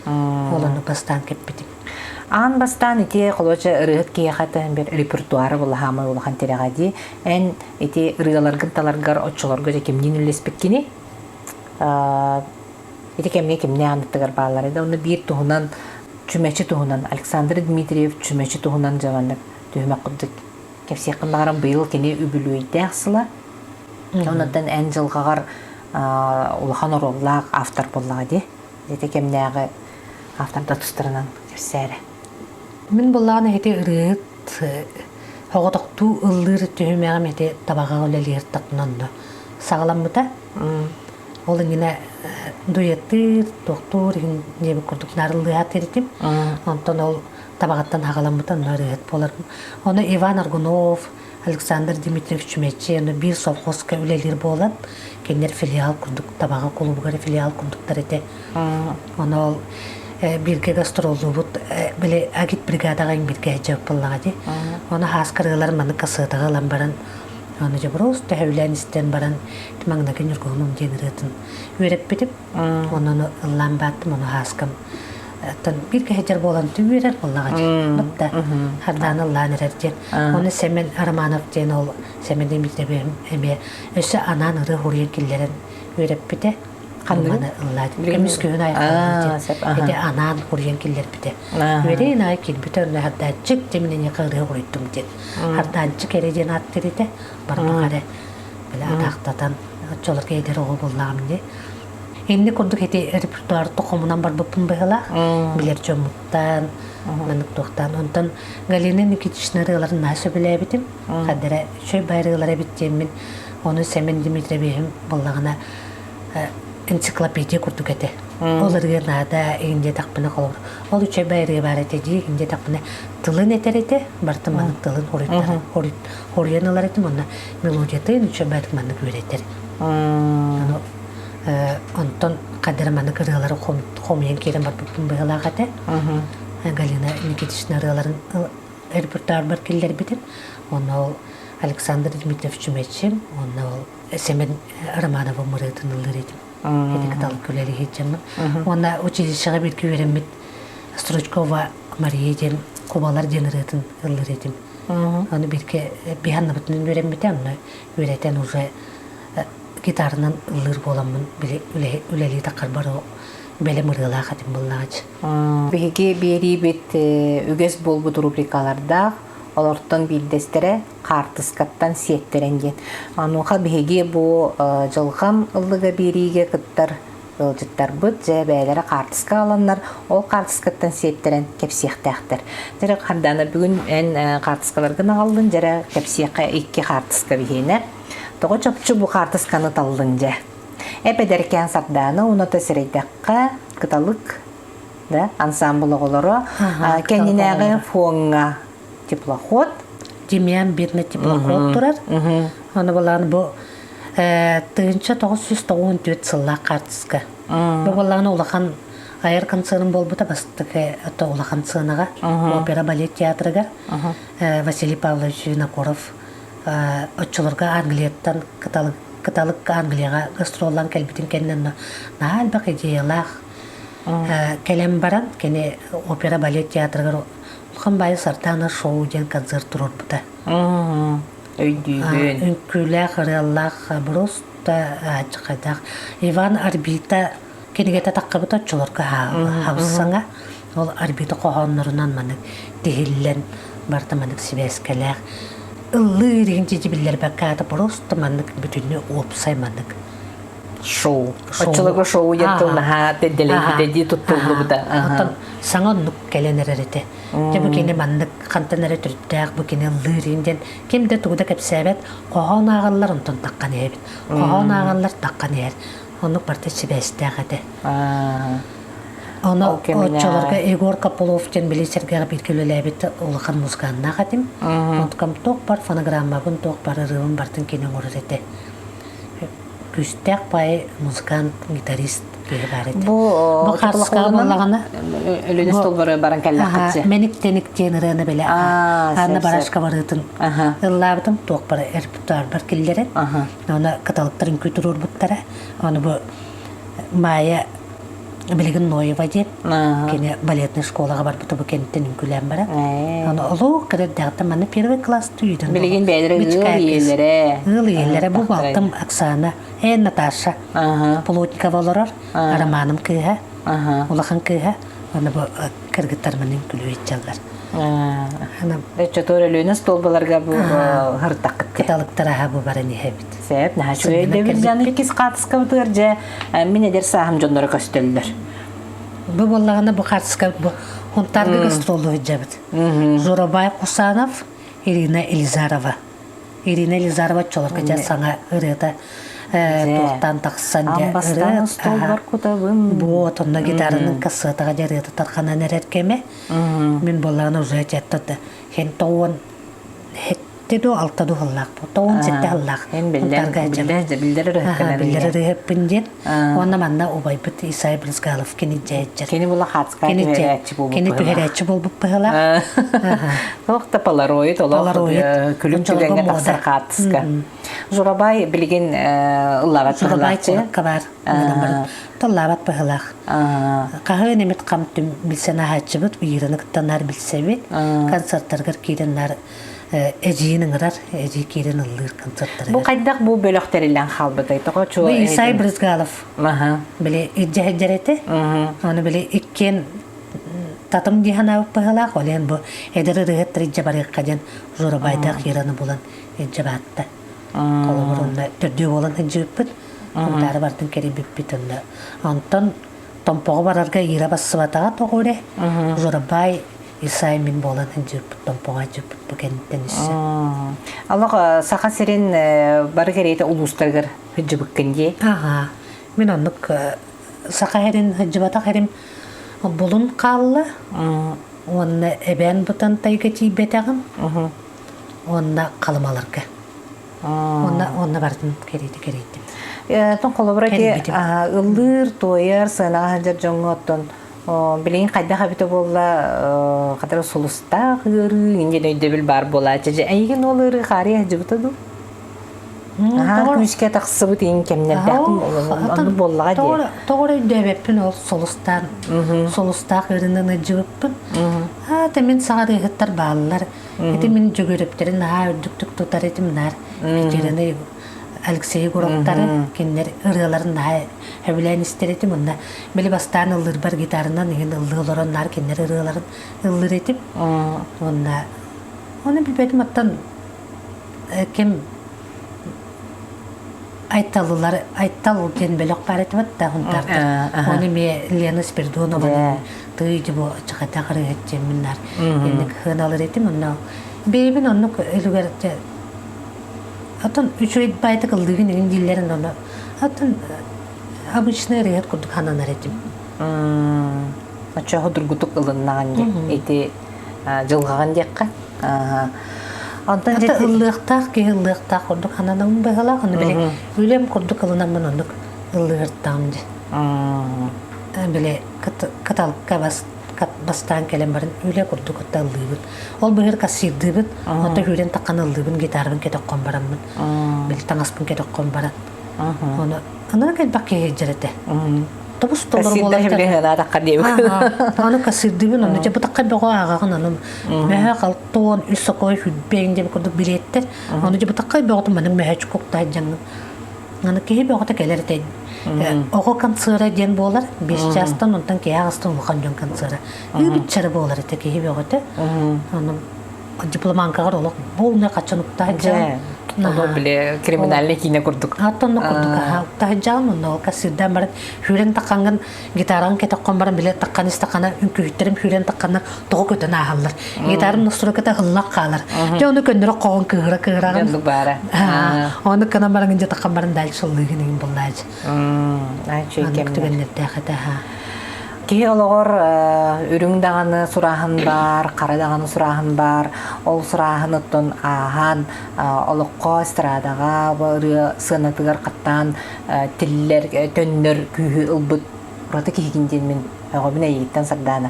Ол ону бастаан кэппитим. Аан бастаан ити холуоча ырыаһыт киһиэхэ тыһын бир репертуара булаһаамай улахан тирэҕэ дии. Эн ити ырыаларгын таларгар оччолорго дьэ кимниин үллэспиккиний? Ити кэмҥэ кимнээх анныттыгар бааллар да онно биир туһунан чүмэчи туһунан Александр Дмитриев чүмэчи туһунан дьэ түһүмэх курдук кэпсиэххин баҕарам быйыл кини үбүлүөйдээх сыла. Оннуттан эн дьылҕаҕар улахан оруоллаах автор буоллаҕа дии. Ити кэмнээҕи автордар тустарынан кэпсээрэ. Мин буоллаҕына ити ырыаһыт оҕотохтуу ыллыыр түһүмэҕим ити табаҕа үлэлиир тахнонно саҕаламмыта. Ол иннинэ дуэттыыр, туохтуур иһин диэбит курдук нарыллыаһа этим. Онтон ол табаҕыттан хаҕаламмыта онно ырыаһыт буоларым. Ону Иван Аргунов, Александр Дмитриевич Чүмэчи ону биир совхозка үлэлиир буолан, кинилэр филиал курдук Табаҕа кулубугар филиал курдуктар этэ. Ону ол бииргэ гастроллуубут били агитбригадаҕа бииргэ сылдьыбыт буоллаҕа дии. Ону хааскарыылар маны кассетаҕа ылан баран ону дьэ просто сөбүлээн истэн баран маҥнайгы Ньургуһунум диэн ырыатын үөрэппитим. Онон ыллаан бааттым, ону хааскам оттон бииргэ сылдьар буолан үөрэр буоллаҕа дии. Бытта хардааны ыллаан эрэр диэн. Ону Сэмэн Романов диэн ол Сэмэн Дмитриевич эмиэ өссө анаан ырыа хуруйан киллэрэн үөрэппитэ. Ханныгы ыллаат. Көмүс күһүн айхаллыы диэн. Ити анаан хуруйан киллэрбитэ. Үөрэн аай киирбитэ онно хардаанчык дэминэни ырыа хуруйдум диэн. Хардаанчык эрэ диэн ааттыыр этэ. Барбах эрэ бile атаахтатан оччолорго эдэр оҕо буоллаҕым дии. Инни курдук ити репертуар хомунан барбыппын быһыылаах. Билэр дьоммуттан, маннык туохтаан. Онтон Галина Никитична ырыаларын наһаа сөбүлээбитим. Хадара үчүгэй байрыылара эбит диэммин, ону Сэмэн Дмитриевиһим буоллаҕына энциклопедия курдук этэ. Ол ырыа наада игин диэтэхпинэ холобур, ол үчүгэй байрыа баар этэ дии игин диэтэхпинэ тылын этэр этэ, барыта маннык тылын хоруйан ылар этим, онно мелодиятын үчүгэй баайдык маннык үөрэтэр. Ону онтон хадара маннык ырыалары хомуйан киирэн барбыппын быһыылаах этэ. Галина Никитична ырыаларын репертуарбар киллэрбитим. Онно ол Александр Дмитриев Чүмэчим, уонна ол Сэмэн Романова ырыатын ыллыыр этим. Ити кыталык үлэлиһит дьоммун. Уонна училищеҕа бииргэ үөрэммит Стручкова Мария диэн Кубалар диэн ырыатын ыллыыр этим. Ону бииргэ биһаннабытынан үөрэммитэ, онно үөрэтэн уже гитаранан ыллыыр буоламмын били үлэлии таххарбар бэлэм ырыалаах этим буоллаҕа. Биһиги биэриибит үгэс буолбут рубрикалардаах, олортон биирдэстэрэ хаартыскаттан сиэттэрэн диэн. Онуоха биһиги бу дьылҕам ыллыга биэриигэ кыттар ыалдьыттарбыт дьэ бэйэлэрэ хаартыска ыланнар, ол хаартыскаттан сиэттэрэн кэпсиэхтээхтэр. Дьэрэ Хардаана бүгүн эн хаартыскаларгын аҕаллын, дьэрэ кэпсиэххэ икки хаартыска биһиэнэ. Тоҕо чопчу бу хаартысканы таллын дьэ? Эп-эдэркээн Сардаана уната сирэйдэххэ Кыталык да ансаамбыл оҕолоро кэннинээҕи фоҥҥа теплоход Демьян бедный теплоход турар. Аны балаан бу 1994 сыллаах хаартыска. Бу балаан улахан айар концерын буолбута бастакы улахан сыанаҕа опера балет театрыгар Василий Павлович Винокуров оччолорго Англияттан кыталык Кыталык Англияҕа гастроллаан кэлбитин кэннэ онно наһаа элбэх идеялаах кэлэн баран кини опера балет театрыгар улахан баайы Сартана шоу диэн концерт туруорбута. Өйдүүбүн. Үҥкүүлээх, ырыаллаах просто аччыкайдаах. Иван Арбита кинигэтэ таххыбыта оччолорго хабыс-саҥа. Ол Арбита хоһооннорунан маннык тиһиллэн барыта маннык сибээскэлээх ыллыыр иһин дьиди биллэрбэккэ аата просто маннык бүтүннүү уопсай маннык шоу. Оччолорго шоу диэн тыл наһаа тэллэйбитэ дии туттуллубута. Оттон саҥа оннук кэлэн эрэр этэ. Дьэ бу кини маннык хантан эрэ төрүттээх бу кини ыллыыр иһин диэн ким да тугу да кэпсээбэт хоһоон ааҕаллар онтон таххан иһэбит. Хоһоон ааҕаллар таххан иһэр. Оннук барыта сибээстээх этэ. Ону оччолорго Егор Копылов диэн били сэргэҕэ бииргэ үлэлээбит улахан музыканнаах этим. Онтукам туох бар фонограммабын, туох бар ырыабын бартын кини оҥорор этэ. Күүстээх баай музыкант, гитарист киһи баар этэ. Бу Бу хаартыскаҕа буоллаҕына Өлүнэ столбары баран кэллэххитчи. Мэник-тэник диэн ырыаны билэ Анна Барашкова ырыатын ыллаабытым туох бары репертуарбар киллэрэн. Оны кыталыктар үҥкүү туруорбуттара. Аны бу Майя билигин Ноева диэн кини балетнай школаҕа барбыта бу кэнниттэн үҥкүүлээн баран. Аны олох кэрэрдээҕиттэн манна первый класс түйүтэн Билигин бэйэлэрэ ыал ийэлэрэ. Ыал ийэлэрэ бу балтым Оксана, э Наташа Плотникова олорор, Романым кыыһа, улахан кыыһа. Аны бу кыргыттар манын күлү Өччөтөр Өлүөнэ столбаларга бу хыртаккыт. Кыталыктар аха бу баран иһэбит. Сеп, наһаа үчүгэй дөбүл дьан иккис хаатыскабытыгар дьэ мин эдэр сааһым дьонноро көстөллөр. Бу буоллаҕына бу хаартыска бу Хунтаарга гастролу сылдьабыт. Жорабай Кусанов, Ирина Елизарова. Ирина Елизарова оччолорго дьэ саҥа ырыата. туохтаан тахсан Аан бастаан остуолбар кутабын. Вот, онно гитаранын кассетаҕа дьарыата тарханан эрэр кэмэ. Мин буоллаҕына уже четтата хен тоон хетте ду алта ду хыллаах бу тоон сетте хыллаах. Эн биллэр биллэр биллэр ырыһыкканан биллэр ырыһыппын диэн. Уонна манна убайбыт Исай Брызгалов кини дьээччэр. Кини була хацка түһэрээччи буолбут. Кини түһэрээччи буолбут быһылаах. Туох да полароид олох күлүм түгэҥҥэ тахсар хаатыска. Журабай билигин ыллаабат Журабай куоракка баар. Толлаабат быһылаах. Хаһыан эмит хам-түм билсэн аһааччыбыт, Ираны кытта наар билсэбит. Концерттаргар киирэн наар эдьиийин ыҥырар, эдьиий киирэн ыллыыр концерттарыгар. Бу хайдах бу бөлөх тэриллэн хаалбытай? Тоҕо чуо Бу Исай Брызгалов. Били илдьэ этэ. Ону били иккиэн татым дии санаабыт быһыылаах. Ол иһин бу эдэр ырыаһыттар илдьэ барыахха диэн Журабайдаах Ираны булан илдьэ баатта. Холобур, онно төрдүө буолан сылдьыбыппыт. Унтаары бардын кэрийбиппит онно. Онтон Томпоҕо барарга Ира бассыбатаҕа тоҕо эрэ. Журабай Исай мин буолан сылдьыбыппыт, Томпоҕо сылдьыбыппыт бу кэнниттэн өссө. Олох Саха сирин бары кэриэтэ улуустарыгар сылдьыбыккын дии. Аха. Мин оннук саха сирин сылдьыбатах эрим булун хаалла. Уонна эбээн Бытантайга тиийбэтэҕим. Уонна Халымаларга. Уонна уонна барытын кэриэтэ кэрийдим. Тон холобура ити ыллыыр, туойар, сыанаҕа сылдьар дьоҥҥо оттон билигин хайдах эбитэ буолла хатара сулустаах ыарыы инньэ өйдөбүл баар буолааччы. Дьэ эйигин ол ыарыы хаарыйа сылдьыбыта дуу? Наһаа күүскэ тахсыбыт иин кэмнэрдээхпин оннук буоллаҕа дии. Тоҕо эрэ өйдөөбөппүн ол сулустаан сулустаах ыарыынан ыдьыбыппын. Аата мин саҕа ырыаһыттар бааллар. Ити мин Дьөгүөрэптэрин наһаа үрдүктүк тутар этим наар. Екатерина Алексей Егоровтары кинилэр ырыаларын наһаа сөбүлээн истэр этим. Онно били бастаан ыллыырбар гитаранан иһин ыллыы олорон наар кинилэр ырыаларын ыллыыр этим. Уонна ону билбэтим оттон ким Айталылар Айтал диэн бөлөх баар этибит да Хунтаардар. Оны эмиэ Лена Спиридонова тыы дьыбо чахата харыһаччыммыннар. Инник хыналар этим онно бэйэбин оннук үлүгэр Атын үчүгэй байтык ыллыгын игин дииллэрин ону атын обычный ырыат курдук хананар этим. Оччоҕо дургутук ылыннаҕын дии. Ити дьылҕаҕын диэххэ. Онтон дьэ ыллыахтаах киһи ыллыахтаах курдук хананабын быһалаах ону били үлэм курдук ылынаммын оннук ыллыыртаҕым дии. Били кыталыкка бас бастаан кэлэн баран үлэ курдук кытта ыллыыбын. Ол быһыр кассирдыыбын, онтон үүрэн таххан ыллыыбын, гитарабын кетөххөн бараммын. Били таҥаспын кетөххөн баран. Ону аны элбэх киһи сылдьар этэ. Тобус толору буолар. Аны кассирдыыбын, ону дьэ бутахха бөҕө ааҕаҕын, ону мөһө халтуон, үс сокой хүлбэҥ диэн курдук билиэттэр. Ону дьэ бутахха бөҕөтүн маннык мөһөчүк куктаах дьаҥҥын. Аны киһи бөҕөтө кэлэр этэ. Оҕо концера диэн буолар. Бес чаастан онтон киһи аҕыстан улахан дьон концера. Ыыбыччара буолар этэ киһи бөҕөтө. Аны дипломанкаҕар олох полный хаччан уктаһыдьаан. Олор бile криминальный киинэ курдук. Аттонно курдук аха уктаһыдьаан онно кассирдаан баран хүүрэн таххангын гитараҕын кетеххон баран биле таххан истаххана үҥкүүһүттэрим хүүрэн тахханнар тоҕо көтөн ааһаллар. Гитарам настройката ыллах хаалар. Дьэ ону көннөрө хоҕон кыыһыра кыыһыраҕын. Дьоннук баара. Ону кынан баран дьэ таххан баран дальше ыллыыгын иҥин буллаачы. Маннык түгэннэрдээх этэ Киһи олоҕор үрүҥ даҕаны сурааһын баар, хара даҕаны сурааһын баар. Ол сурааһын оттон ааһан олоххо, эстрадаҕа, ырыа сыанатыгар хаттаан тиллэр, төннөр күүһү ылбыт ураты киһигин диэн мин өҕөбүн эйигиттэн Сардаана.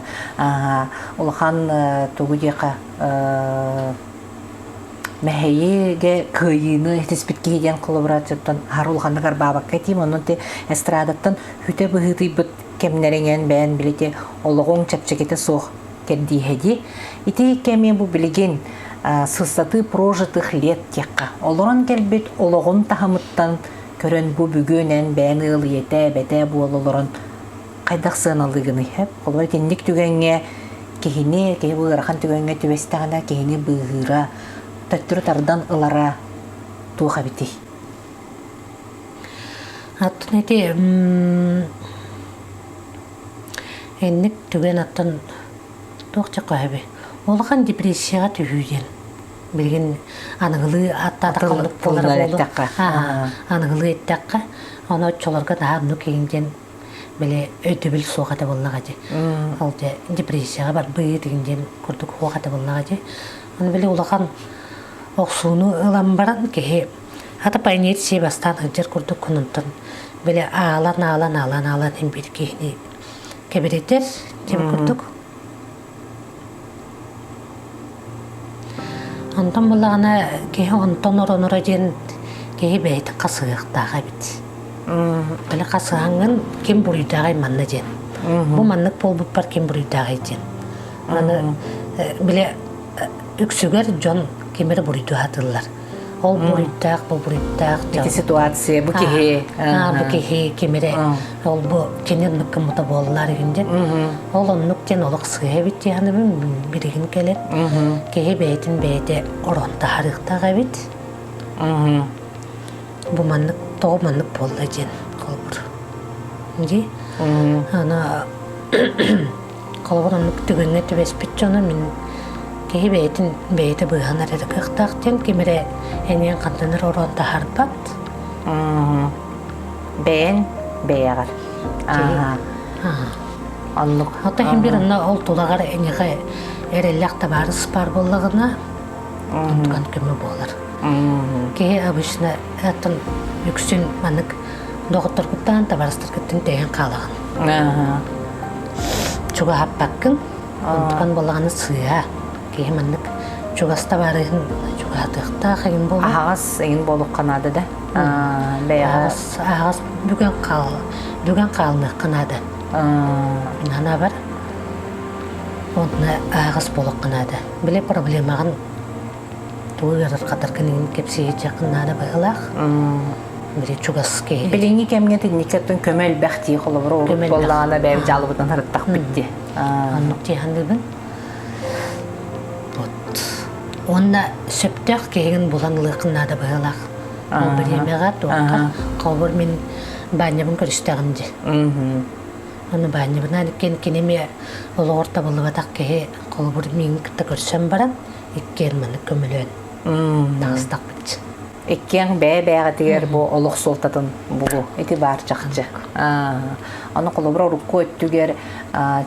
Улахан тугу диэхэ мэһэйигэ кыайыыны этиспит киһи диэн холобурааччыттан аһары улаханнык арбаабакка этиим. Онон ти эстрадаттан хүтэ быһыытыйбыт кэмнэриҥэн бэйэн билити олоҕуҥ чэпчэкитэ суох кэрдииһэ дии. Ити кэми бу билигин сыстатыы прожитых лет диэххэ. Олорон кэлбит олоҕун таһымыттан көрөн бу бүгүн эн бэйэн ыал ийэтэ, эбэтэ буола олорон хайдах сыаналыыгыный? Холобур итинник түгэҥҥэ киһини, киһи бу ыарахан түгэҥҥэ түбэстэҕинэ киһини быыһыыра, төттөрү тардан ылара туох эбитий? Аттын ити инник түгэн аттан туох чакаһаби улахан депрессияҕа түһүү диэн. Билигин аныгылыы ааттаатахха оннук буолара Тылынан буолуо. эттэххэ. Аа, аныгылыы эттэххэ, ону оччолорго наһаа оннук игин диэн били өйдөбүл суох этэ буоллаҕа дии. Ол дьэ депрессияҕа барбыт игин диэн курдук суох этэ буоллаҕа дии. Аны били улахан охсууну ылан баран киһи хата по инерции бастаан сылдьар курдук онтон били аалан аалан аалан аалан иһин биир киһини кэбирэтэр диэн курдук. Онтон буллаҕына киһи онтон ороноро диэн киһи бэйэтэ хасыһыахтаах эбит. Били хасыһаҥҥын ким буруйдааҕый манна диэн. Бу маннык буолбуппар ким буруйдааҕый диэн. Аны били үксүгэр дьон ким эрэ буруйдуу сатыыллар. Ол буруйдаах, бу буруйдаах Ити ситуация, бу киһи. Бу киһи ким эрэ ол бу кини оннук гыммыта буоллар игин диэн. Ол оннук диэн олох сыыһа эбит дии саныыбын билигин кэлэн. Киһи бэйэтин бэйэтэ орон таһаарыахтаах эбит. Бу маннык тоҕо маннык буолла диэн холобур. Дии. Аны Холобур, оннук түгэҥҥэ түбэспит дьону мин киһи бэйэтин бэйэтэ быыһанар эрэ кыахтаах диэн ким эрэ эниэн хантан эрэ ороон таһаарбат. Бэйэҥ бэйэҕэр. Оннук. Оттон иһин биир онно ол тулаҕар эйиэхэ эрэллээх табаарыс баар буоллаҕына, онтукан көмө буолар. Киһи обычно оттон үксүн маннык доҕотторгуттан, табаарыстаргыттан тэйэн хаалаҕын. Чугаһаппаккын, онтукан буоллаҕына сыыһа. Киһи маннык чугас табаарыһын чугаһатыахтаах эҥин буолуо. Аһаҕас эҥин буолуохха наада да. Бэйэҕэ Аһаҕас, аһаҕас бүгэн хаал, бүгэн хаалыныахха наада. Мин санаабар, онно аһаҕас буолуохха наада. Били проблемаҕын тугу ыарырҕатаргын иҥин кэпсиэххин наада быһыылаах. Били чугас киһи. Билиҥҥи кэмҥэ тинниккэттэн көмө элбэх дии холобура урут буоллаҕына бэйэм дьаалыбытын харыттахпыт дии. Оннук дии саныыбын. Вот. Уонна сөптөөх киһигин булан ылыаххын наада быһыылаах. Ол бириэмэҕэ туохха холобур мин Баанньабын көрүстэҕим дии. Аны Баанньабынаан иккиэн кини эмиэ олоҕор табыллыбатах киһи холобур миигин кытта көрсөн баран иккиэн маннык көмөлөөн таҕыстахпыт. Иккиэн бэйэ-бэйэҕитигэр бу олох суолтатын булуу ити баар чахчы. Аны холобура урукку өттүгэр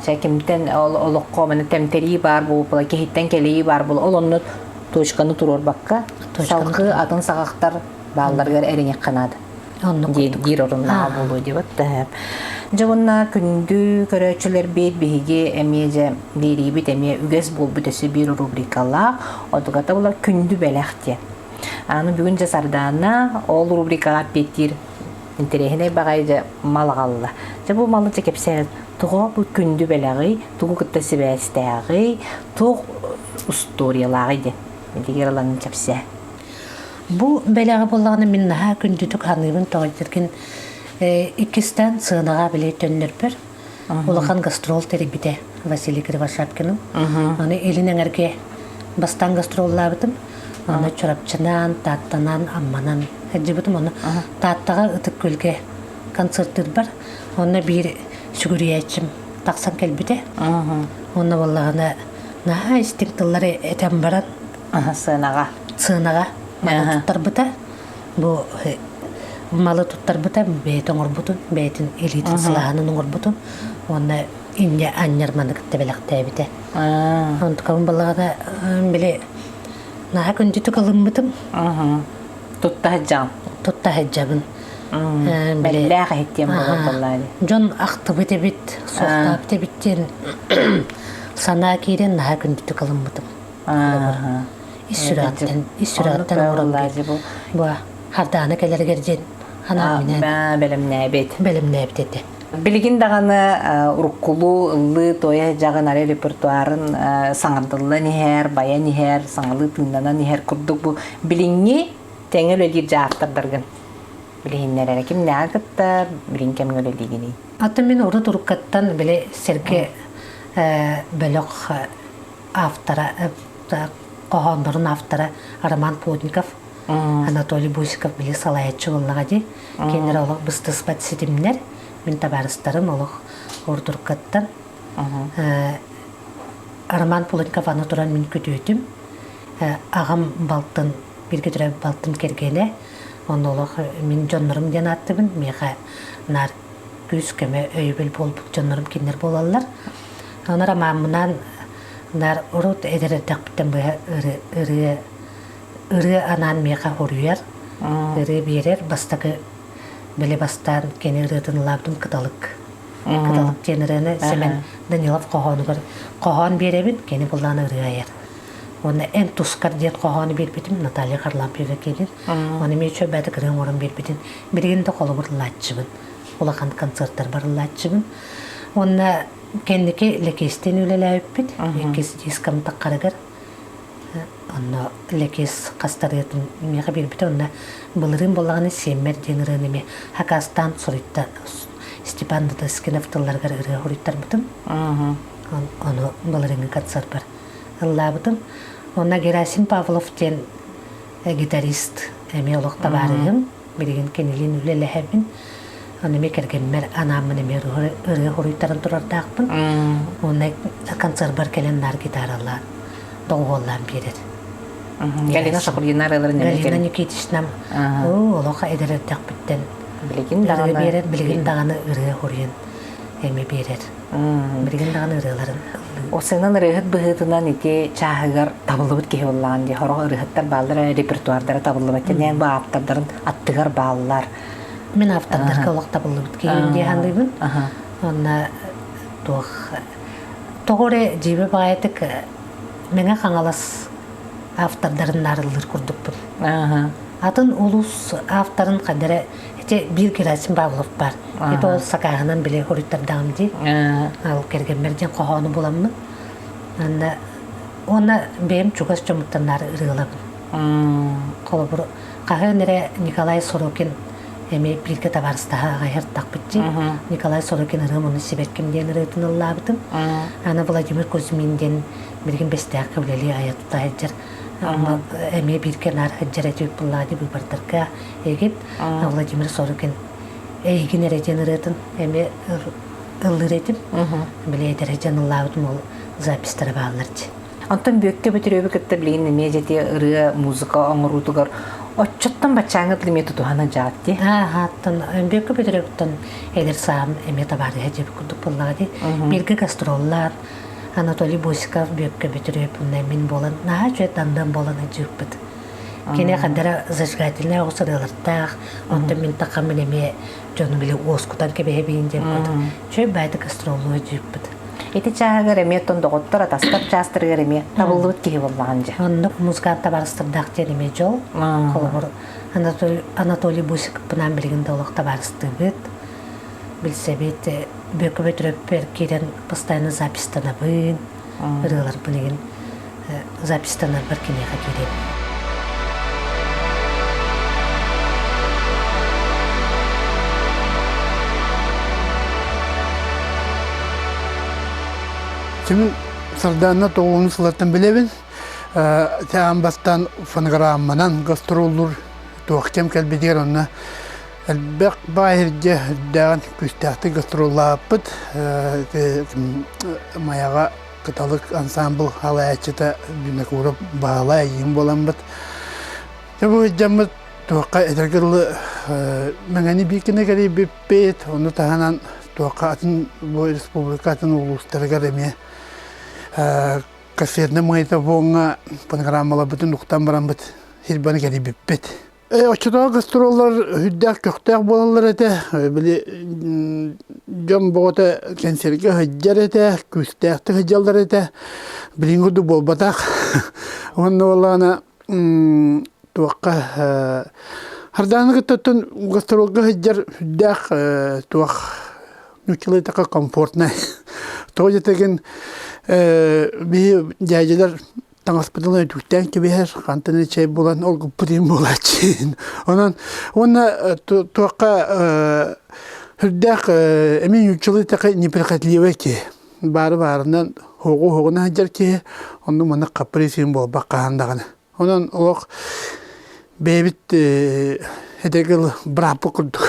чэ кимтэн олоххо маны тэмтэрии баар буолла, киһиттэн кэлии баар буолла, ол онно точканы туруорбакка салгыы атын саҕахтар баалларыгар эриниэххэ наада. Диир оруннааҕа буолуо диэбит. Дьэ уонна күндү көрөөччүлэрбит биһиги эмиэ дьэ биэриибит эмиэ үгэс буолбут өссө биир рубрикалаах отугата буолар күндү бэлэх диэн. Аны бүгүн дьэ Сардаана ол рубрикаҕа эппиэттиир интэриэһинэй баҕайы дьэ мал аҕалла. Дьэ бу малы дьэ кэпсээн тоҕо бу күндү бэлэҕий, тугу кытта сибээстээҕий, туох устуоруйалааҕый диэн билигин ылан кэпсээ. Бу бэлэҕи буоллаҕына мин наһаа күндүтүк саныыбын тоҕо диэтэргин иккистээн сыанаҕа били төннөрбөр улахан гастрол тэрийбитэ Василий Кривошапкиным. Аны илин эҥэргэ бастаан гастроллаабытым. Аны Чурапчынан, Тааттанан, Амманан сылдьыбытым. Ону Тааттаҕа Ытык Күөлгэ концертыырбар онно биир сүгүрүйээччим тахсан кэлбитэ. Онно буоллаҕына наһаа истиҥ тыллары этэн баран Сыанаҕа. Сыанаҕа малы туттарбыта. Бу малы туттарбыта бэйэтэ оҥорбутун, бэйэтин илиитин сылааһынан оҥорбутун уонна инньэ анньар маны кытта бэлэхтээбитэ. Онтукабын балаҕана били наһаа күндүтүк ылыммытым. Тутта сылдьаҕын. Тутта сылдьабын. Бэллээх иһиттиэн буолар буоллаа Дьон ахтыбыт эбит, суохтаабыт эбит диэн санаа киирэн наһаа күндүтүк ылыммытым. Ис сүрэҕиттэн, ис сүрэҕиттэн оҥорон бу хардаана кэлэригэр диэн анаан бэлэмнээбит. Бэлэмнээбит этэ. Билигин даҕаны уруккулуу ыллыы туойа сылдьаҕын ары репертуарын саҥардыллан иһэр, байан иһэр, саҥалыы тыыннанан иһэр курдук бу билиҥҥи тэҥэ үлэлиир дьааттардаргын билиһиннэр эрэ кимнээҕи кытта билин кэмҥэ үлэлиигиний? Аты мин урут уруккаттан били сэргэ бөлөх автора хоһооннорун автора Роман Плотников, Анатолий Бусиков били салайааччы буоллаҕа дии. Кинилэр олох быстыспат ситимнэр. Мин табаарыстарым олох ордуркаттан. Роман Плотников аны туран мин күтүөтүм. Аҕам балтын, бииргэ төрөөбүт балтым кэргэнэ. Онно олох мин дьоннорум диэн ааттыыбын. Миэхэ наар күүс-көмө, өйөбүл буолбут дьоннорум кинилэр буолаллар. Онон ромаммынаан наар урут эдэр эрдэхпиттэн быһа ырыа ырыа анаан миэхэ хоруйар, ырыа биэрэр. Бастакы били бастаан кини ырыатын ылаабытым «Кыталык». «Кыталык» диэн ырыаны Сэмэн Данилов хоһоонугар хоһоон биэрэбин, кини буллаан ырыа айар. Уонна «Эн тускар» диэн хоһоону биэрбитим Наталья Харлампьева киэнин. Ону эмиэ үчүгэй ырыа оҥорон биэрбитин. Билигин да холобур ылааччыбын. Улахан концерттар барыллааччыбын. Уонна кэнники Лэкиэстиин үлэлээбиппит. Иккис дискам таххарыгар Онно Лэкиэс хастарыатын миэхэ биэрбитэ уонна былырыын буоллаҕына Сиэммэр диэн ырыаны эмиэ хакастаан суруйта Степан Датаскинов тылларыгар ырыа суруйтарбытым. Ону былырыыҥҥы концерпар ыллаабытым. Уонна Герасим Павлов диэн гитарист эмиэ олох табаарыһым. Билигин кинилиин үлэлэһэбин. Ону эмиэ кэргэммэр анааммын эмиэ ырыа хоруйтаран турардаахпын. Уонна концербар кэлэн наар гитаралаан, доҕуһуоллаан биэрэр. Галина Шахурдина ырыаларын Галина Никитичнам олох эдэр эрдэхпиттэн билигин даҕаны биэрэр, билигин даҕаны ырыа хоруйан эмиэ биэрэр. Билигин даҕаны ырыаларын Осынан ырыаһыт быһыытынан ити чааһыгар табыллыбыт киһи буоллаҕын дии. Сорох ырыаһыттар бааллар репертуардара табыллыбат. Тэнээн бу ааптардарын аттыгар бааллар. Мин ааптардарга олох табыллыбыт киһи дии саныыбын. Онно туох тоҕо эрэ дьиибэ баҕайытык Мэҥэ Хаҥалас автордарын наарыллыыр курдукпун. Атын улуус авторын ханна эрэ ити биир Герасим Павлов баар. Ити ол сакааһынан били хоруйтардаҕым дии. Ол кэргэммэр диэн хоһоону буламмын. Онно уонна бэйэм чугас дьоммуттан наар ырыалабын. Холобур, хаһан эрэ Николай Сорокин эмиэ бииргэ табаарыстаһа аҕай ыртахпыт дии. Николай Сорокин ырыам ону сибэкким диэн ырыатын ыллаабытым. Аны Владимир Кузьмин диэн билигин Бэстээххэ үлэлии айа тута сылдьар эмиэ бииргэ наар сылдьар этибит буллаҕа дии быыбардарга эгин Владимир Сорокин эйигин эрэ диэн ырыатын эмиэ ыллыыр этим. Били эдэр дьон ыллаабытым ол записьтара бааллар дии. Онтон Бүөккэ Бөтүрүөбү кытта билигин эмиэ дьэти ырыа, музыка оҥоруутугар оччоттон баччааҥҥа дылы эмиэ тутуһан дьаат дии. Ааттан Бүөккэ Бөтүрүөбүттэн эдэр саам эмиэ табаарыһа дьиэбит курдук буоллаҕа дии. Бииргэ гастроллаан Анатолий Босиков Бүөккэ Бөтүрүөп мин буолан наһаа үчүгэй тандем буолан сылдьыбыппыт. Кини ханна зажигательнай оҕус ырыалардаах, онтон мин тахаммын эмиэ дьону били уоскутан кэбиһэбиин диэн курдук. Үчүгэй баайдык гастроллуу сылдьыбыппыт. Ити чааһыгар эмиэ оттон доҕоттор атастар чаастарыгар эмиэ табыллыбыт киһи буоллаҕын дьэ. Оннук музыкант табаарыстардаах диэн эмиэ дьол. Холобур, Анатолий, Анатолий Босиковпынаан билигин да олох табаарыстыыбыт. Билсэбит, Бүөккэ Бөтүрөппөр киирэн постоянно запистанабын, ырыаларбын игин запистанарбар киниэхэ киирэбин. Кимин Сардаана тоҕуһун сылаттан билэбин. Аан бастаан фонограмманан гастроллуур туох кэм кэлбитигэр онно элбэх баай сиргэ үрдээҕин күүстээхтик гастроллаабыппыт. Майаҕа Кыталык ансаамбыл халайааччыта Винокуров Баһылай эйиин буоламмыт. Дьэ бу дьаммыт туохха этэргэ дылы Мэҥэни биир гына кэрийбиппит, ону таһынан туохха атын бу республика атын улуустарыгар эмиэ кассетнай магнитофоҥҥа программаларбытын уктан бараммыт сирбаны кэрийбиппит. Оччотооҕу гастроллар сүрдээх көхтөөх буолаллар этэ. Били дьон бөҕөтө кэнсиэргэ сылдьар этэ, күүстээхтик сылдьаллар этэ. Билиҥҥи курдук буолбатах. Уонна буоллаҕына туохха Хардааны кытта оттон гастролга сылдьар сүрдээх туох нууччалыы эттэххэ комфортнай. Тоҕо диэтэгин биһи дьээдьэлэр таҥаспытын өтүктээн кэбиһэр, хантан эрэ чэй булан олгуппут иһин буолааччы. Онон уонна туохха сүрдээх эмиэ нууччалыы эттэххэ неприхотливый киһи. Баары баарынан уоҕу-уоҕунан сылдьар киһи, оннук маннык каприз иһин буолбат хаһан даҕаны. Онон олох бэйэбит этэргэ дылы бырааппыт курдук.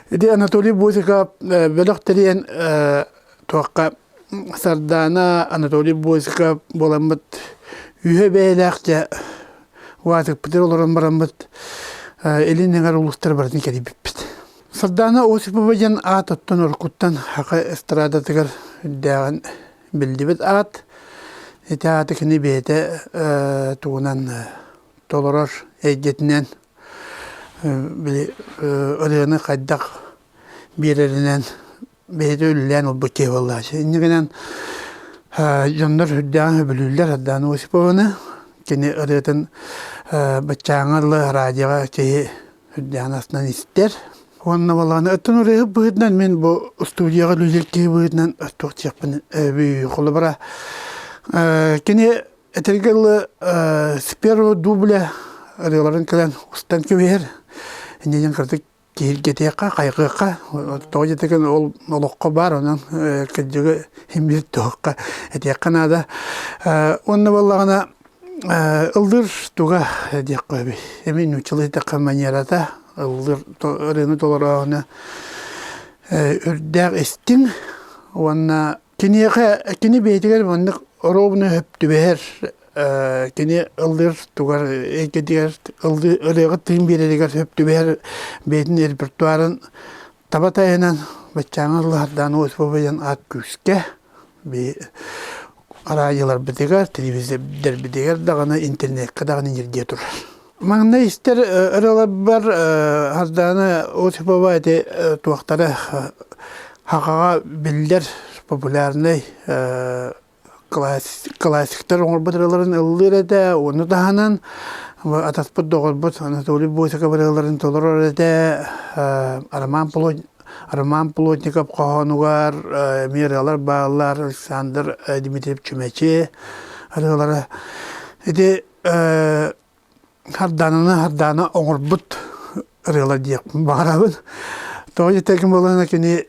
Ити Анатолий Босиков бөлөх тэрийэн туохха Сардаана, Анатолий Босиков буоламмыт. Үһэ бэйэлээх дьэ уаатыкпытыгар олорон бараммыт илин эҥэр улуустары барытын кэрийбиппит. Сардаана Осипова диэн аат оттон уруккуттан саха эстрадатыгар үрдээҕин биллибит аат. Ити ааты кини бэйэтэ тугунан толорор эйгэтинэн били ырыаны хайдах биэрэринэн бэйэтэ үлэлээн ылбыт киһи буоллааччы. Инньэ гынан дьоннор сүрдээҕин сөбүлүүллэр Сардаана Осипованы. Кини ырыатын баччааҥҥа дылы радиоҕа киһи сүрдээҕин астынан истэр. Уонна буоллаҕына оттон ырыаһыт быһыытынан мин бу студияҕа үлэлиир киһи быһыытынан туох диэхпин холобура кини этэргэ дылы с первого дубля ырыаларын кэлэн устан кэбиһэр. Инньэ диэн кыратык киһиргэтиэххэ, хайҕыахха, тоҕо диэтэххинэ ол олоххо баар, онон кырдьыгы иһин туһахха этиэххэ наада. Уонна буоллаҕына ыллыыр туга диэххэ эбий. Эми нууччалыы эттэххэ манерата, ыллыыр ырыаны толорооһуна үрдээх истиҥ уонна киниэхэ кини бэйэтигэр маннык ровно сөп түбэһэр кини ыллыыр тугар эйгэтигэр ыллыы ырыаҕа тыын биэрэригэр сөп түбэһэр бэйэтин репертуарын таба тайанан баччааҥҥа ыллаһардаан Осипова диэн аат күүскэ би араадьыларбытыгар, телевизордарбытыгар даҕаны, интернеккэ даҕаны ньиргийэ турар. Маҥнай истэр ырыаларбар Сардаана Осипова ити туохтара хахаҕа биллэр популярнай классиктар оҥорбут ырыаларын ыллыыр этэ, ону таһынан атаспыт доҕорбут Анатолий Босиков ырыаларын толорор этэ, Роман Роман Плотников хоһоонугар эмиэ ырыалар бааллар, Александр Дмитриев Чүмэчи ырыалара. Ити Хардаананы Хардаана оҥорбут ырыалар диэхпин баҕарабын. Тоҕо диэтэххэ буоллаҕына кини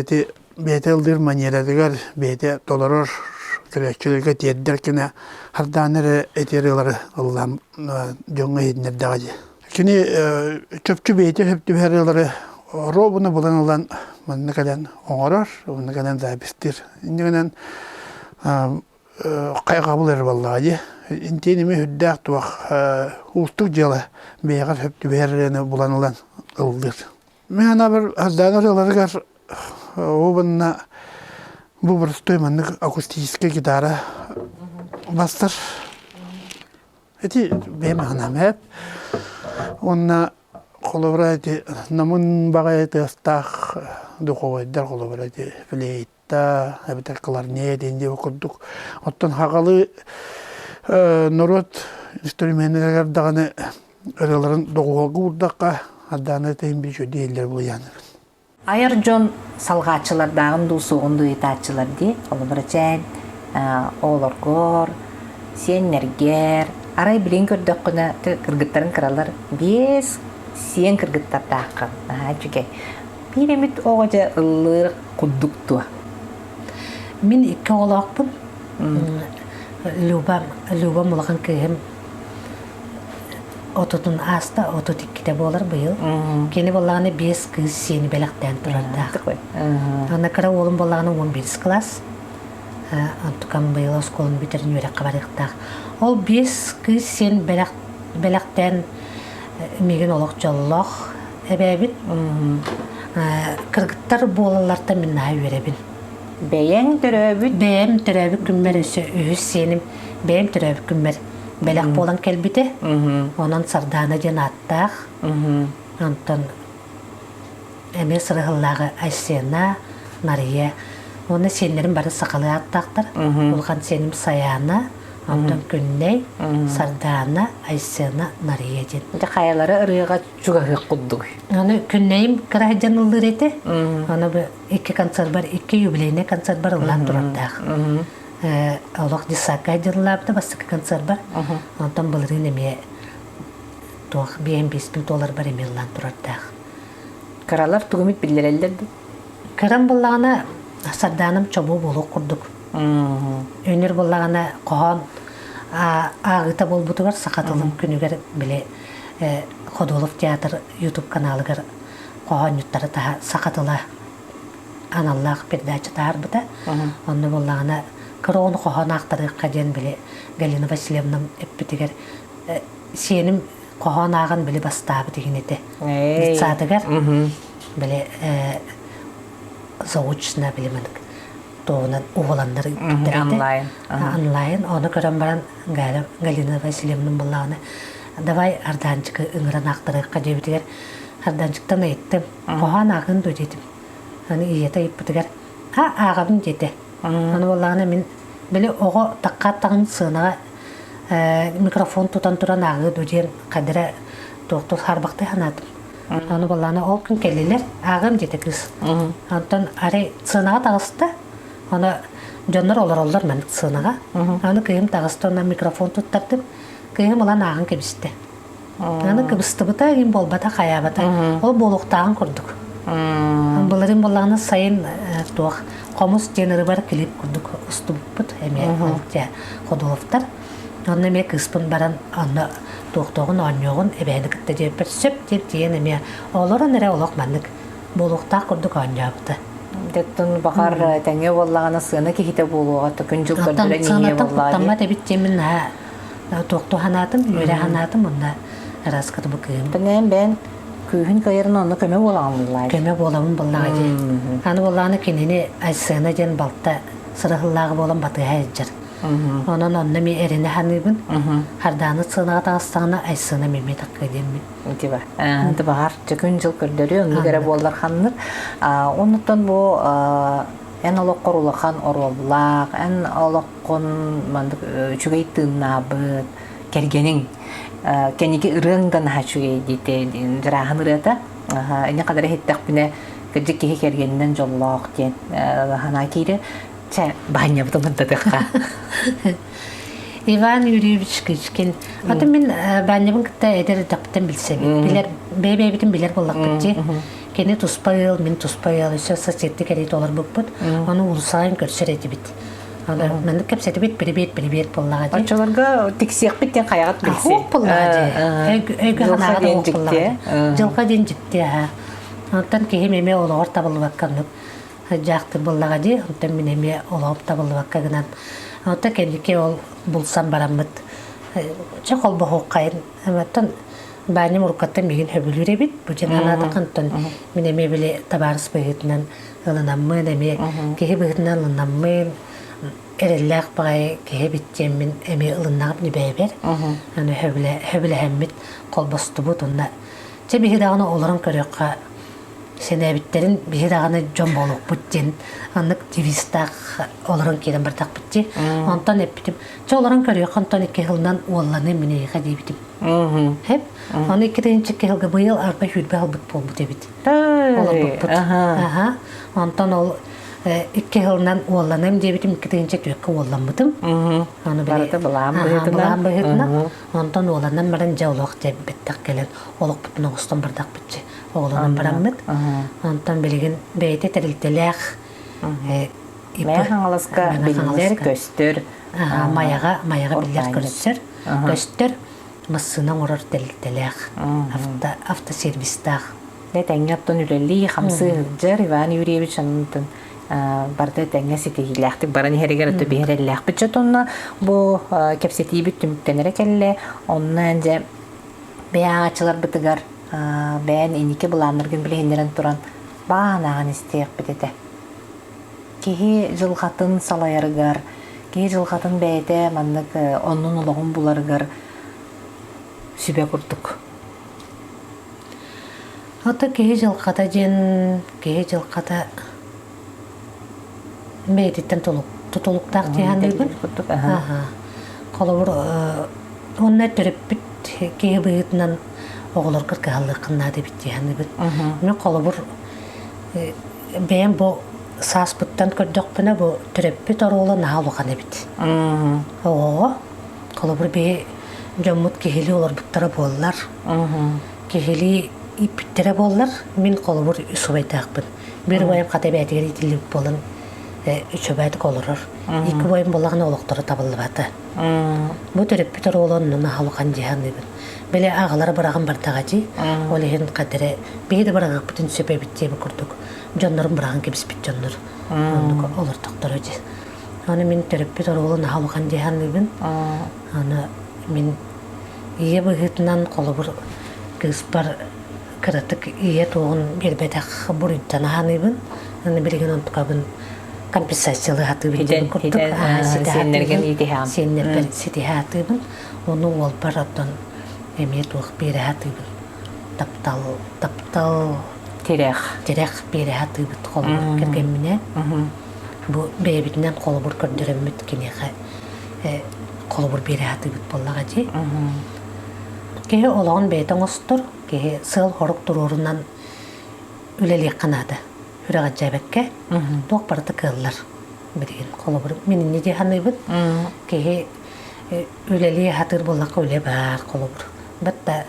ити бэйэтэ ыллыыр манератыгар бэйэтэ толорор көрөөччүлэргэ тиэрдэр гына Хардаана эрэ ити ырыалары ыллаан дьоҥҥо иһитиннэрдэҕэ дии. Кини чопчу бэйэтэ сөп түбэһэр ырыалары оруобуна булан ылан манна кэлэн оҥорор, уонна кэлэн запистыыр. Инньэ гынан хайҕабыл эрэ буоллаҕа дии. Интиэн эмиэ сүрдээх туох уустук дьыала бэйэҕэр сөп түбэһэр ырыаны булан ылан ыллыыр. Мин санаабар Сардаана ырыаларыгар уонна бу боростуой маннык акустическай гитара бастар. Ити бэйэм санаам эп. Уонна холобура ити намын баҕайы тыастаах духовойдар холобура ити флейт эбэтэр кларнет диэн курдук. Оттон хаҕалы норуот инструменнарыгар даҕаны ырыаларын доҕуһуолга уурдахха, ардааны тэйин биир үчүгэй иһиллэр буолуйааныбын. Айар дьон салҕааччылардааҕын дуу, суоҕун дуу ыйытааччылар дии. Холобура, чээн, оҕолоргор, сиэннэргэр, арай билигин көрдөххүнэ, кыргыттарын кыралар биэс сиэн кыргыттардааххын. Наһаа үчүгэй. Биир эмит оҕо дьэ ыллыыр курдук дуо? Мин икки оҕолоохпун. Люба, Любам улахан кыыһым отутун ааста, 32-те буолар быйыл. Кини буоллаҕына биэс кыыс сиэни бэлэхтээн турардаах. Аны кыра уолум буоллаҕына 11 класс. Онтукам быйыл оскуоланы бүтэрин үөрэххэ барыахтаах. Ол биэс кыыс сиэн бэлэх бэлэхтээн миигин олох дьоллоох эбээбит. Кыргыттар буолаллартан мин наһаа үөрэбин. Бэйэҥ төрөөбүт? Бэйэм төрөөбүт күммэр өссө үһүс сиэним бэйэм төрөөбүт күммэр бэлэх буолан кэлбитэ. Онон Сардаана диэн ааттаах. Онтон эмиэ сырыһыллааҕы Айсена, Нария уонна сиэннэрим бары сахалыы ааттаахтар. Улахан сиэним Саяна, Онтон Күннэй, Сардаана, Айсена, Нария диэн. Дьэ хайалара ырыаҕа чугаһыах курдугуй? Аны Күннэйим кыра сылдьан ыллыыр этэ. Аны бу икки концербар, икки юбилейнай концербар ыллаан турардаах. Олох детсадка дьыллаабыта бастакы концербар. Онтон былырыын эмиэ туох биэм биэспин туоларбар эмиэ ыллаан турардаах. Кыралар тугумит биллэрэллэр дуу? Кырам буллаҕына Сардааным чобуо буолуох курдук. Өнөр буоллаҕына хоһоон ааҕыыта буолбутугар саха тылын күнүгэр били Ходулов театр YouTube каналыгар хоһоонньуттары таһа саха тыла аналлаах передача таһаарбыта. Онно буоллаҕына Кыра оҕону хоһоон аахтарыахха диэн били Галина Васильевна эппитигэр сиэним хоһоон ааҕан били бастаабыт иһин этэ. Детсадыгар били заочно били маннык туоҕунан уһуланнар ыыппыттар этэ. Онлайн. Онлайн. Ону көрөн баран Галина Васильевна буллаҕына давай Ардаанчыкы ыҥыран аахтарыахха диэбитигэр Ардаанчыктан ыйыттым. Хоһоон ааҕын дуо диэтим. Аны ийэтэ ыйыппытыгар а ааҕабын диэтэ. Аны буоллаҕына мин били оҕо таккааттаҕын сыанаҕа микрофон тутан туран ааҕыы дуо диэн хадара туохтур харбахтыы санаатым. Аны буоллаҕына ол күн кэллилэр ааҕыам диэтэ кыыс. Онтон арай сыанаҕа таҕыста. Аны дьоннор олороллор маннык сыанаҕа. Аны кыыһым таҕыста онно микрофон туттардым. Кыыһым ылан ааҕан кэбистэ. Аны кыбыстыбыта игин буолбата хайаабата. Ол буолуохтааҕын курдук. Былырыын буоллаҕына сайын туох хомус диэн ырыбар клип курдук устубуппут эмиэ ол дьэ Ходуловтар. Онно эмиэ кыыспын баран онно туохтуоҕун оонньуоҕун эбээни кытта диэппэр сөп диэн тиийэн эмиэ олорон эрэ олох маннык буолуохтаах курдук оонньообута. Деттон баҕар тэҥҥэ буоллаҕына сыана киһитэ буолуоҕа күн дьыл көрдөрөн иһиэ буоллаҕа. Куттаммат эбит диэммин наһаа туохтуу санаатым, үөрэ санаатым уонна ыраската бу кыым. Тэнээн бэйэн күүһүн кыайарын онно көмө буолаҕын буллаҕа. Көмө буолабын буллаҕа дии. Аны буоллаҕына кинини Айсена диэн балта сырыһыллааҕы буолан батыһа сылдьар. Онон онно ми эрэнэ саныыбын. Хардааны сыанаҕа таҕыстаҕына Айсена мимми такка диэммин. Тиба. Баҕар күн дьыл көрдөрүө, оннук эрэ буоллар ханнык. Оннуттан бу эн олоххор улахан оруоллаах, эн олоххун маннык үчүгэй тыыннаабыт кэргэниҥ кэнники ырыаҥ да наһаа үчүгэй диэтэ дьарааһын ырыата. Ини қадар иһиттэхпинэ кырдьык киһи кэргэнинэн дьоллоох диэн санаа киирэ. Чэ, баанньабытын мындатыахха. Иван Юрьевич Кычкин. Аты мин баанньабын кытта эдэр эрдэхпиттэн билсэбин. Билэр, бэйэ-бэйэбитин билэр буоллахпыт дии. Кини туспа ыал, мин туспа ыал, өссө соцсетти кэриэтэ олорбуппут. Ону уулуссаҕа көрсөр этибит. Аны маннык кэпсэтибит, привет, привет буоллаҕа дии. Оччолорго тиксиэхпит диэн хайаҕыт билсиэ. Хуох буоллаҕа дии. Өйгө санааҕа да хуох буоллаҕа дии. Дьылҕа диэн дьикти аһа. Онтон киһим эмиэ олоҕор табыллыбакка оннук дьаахтыр буоллаҕа дии. Онтон мин эмиэ олоҕум табыллыбакка гынан. Онтон кэнники ол булсан бараммыт чэ холбоһуоххайын. Оттон Баанньам уруккаттан миигин сөбүлүүр эбит. Бу дьэн санаатахха онтон мин эмиэ били табаарыс быһыытынан ылынаммын, эмиэ киһи быһыытынан ылынаммын, эрэллээх баҕайы киһи эбит диэммин эмиэ ылыннаҕым ньүбээбэр. Аны сөбүлэһэммит, холбостубут уонна чэ биһи даҕаны олорон көрүөххэ сэнээбиттэрин биһи даҕаны дьон буолуохпут диэн аннык девизтаах олорон киирэн бардахпыт дии. Онтон эппитим, чэ олорон көрүөххэ онтон икки сылынан уолланыым мин эйиэхэ диэбитим. Хэп. Аны икки сылга быйыл арба сүүрбэ сылбыт буолбут эбит. Олорбуппут. Аха. Онтон ол икки сылынан уолланыам диэбитим, 2004-кэ уолламмытым. Аны барыта былаан быһыытынан. Былаан быһыытынан. Онтон уоланан баран дьэ олох дьэ бэттэх кэлэн олохпутун оҥостон бардахпытчы оҕолонон бараммыт. Онтон билигин бэйэтэ тэрилтэлээх Мэҥэ Хаҥаласка биллэр көстөр. Майаҕа Майаҕа биллэр көрсөр көстөр массыына оҥорор тэрилтэлээх авто автосервистаах. Дэ тэҥҥэ оттон үлэлии хамсыы сылдьар Иван Юрьевич онтон барыта тэҥҥэ ситиһиилээхтик баран иһэригэр өтө биһирэллээхпит. Чот онно бу кэпсэтиибит түмүктэнэрэ кэллэ. Онно дьэ бэйэ ааҕааччыларбытыгар бэйэн инники былааннаргын билиһиннэрэн туран бааһынааҕын истиэхпит этэ. Киһи дьылҕатын салайарыгар, киһи дьылҕатын бэйэтэ маннык оннун олоҕун буларыгар сүбэ курдук. Ото киһи дьылҕата диэн киһи дьылҕата бэйэтиттэн тутулуктаах дии саныыбын. Холобур, уонна төрөппүт киһи быһыытынан оҕолорго кыһаллыаххын наада эбит дии саныыбын. Мин холобур бэйэм бу сааспыттан көрдөхпүнэ бу төрөппүт оруола наһаа улахан эбит. Оҕоҕо холобур биһи дьоммут киһилии олорбуттара буоллар, киһилии ииппиттэрэ буоллар, мин холобур үс убайдаахпын. Биир убайым хата эбээтигэр иитиллибит буолан үчүгэйдик олорор. Икки убайым буоллаҕына олохторо табыллыбата. Бу төрөппүт оруола онно наһаа улахан дии саныыбын. Били аҕалара быраҕан бардаҕа дии. Ол иһин хадэрэ биһи да быраҕыахпытын сөп эбит диэбит курдук дьоннорун быраҕан кэбиспит дьоннор оннук олортохторо дии. Аны мин төрөппүт оруолун наһаа улахан дии саныыбын. Аны мин ийэ быһыытынан холобур кыыспар кыратык ийэ туоҕун биэрбэтэх буруйдана саныыбын. Аны билигин онтукабын компенсациялыы сатыыбын диэн курдук. Сиэннэргин иитиһэҕин. Сиэннэрбэр ситиһэ сатыыбын. Ону уолбар оттон эмиэ туох биэрэ сатыыбын. Таптал, таптал Тирэх. Тирэх биэрэ сатыыбыт холобур кэргэмминэ. Бу бэйэбитинэн холобур көрдөрөммүт киниэхэ холобур биэрэ сатыыбыт буоллаҕа дии. Киһи олоҕун бэйэтэ оҥостор, киһи сыал-сорук туруорунан үлэлиэххэ наада. Сүрэҕэлдьээбэккэ туох барыта кыаллар билигин. Холобур, мин инньэ дии саныыбын. Киһи үлэлии сатыыр буоллахха үлэ баар холобур. Батта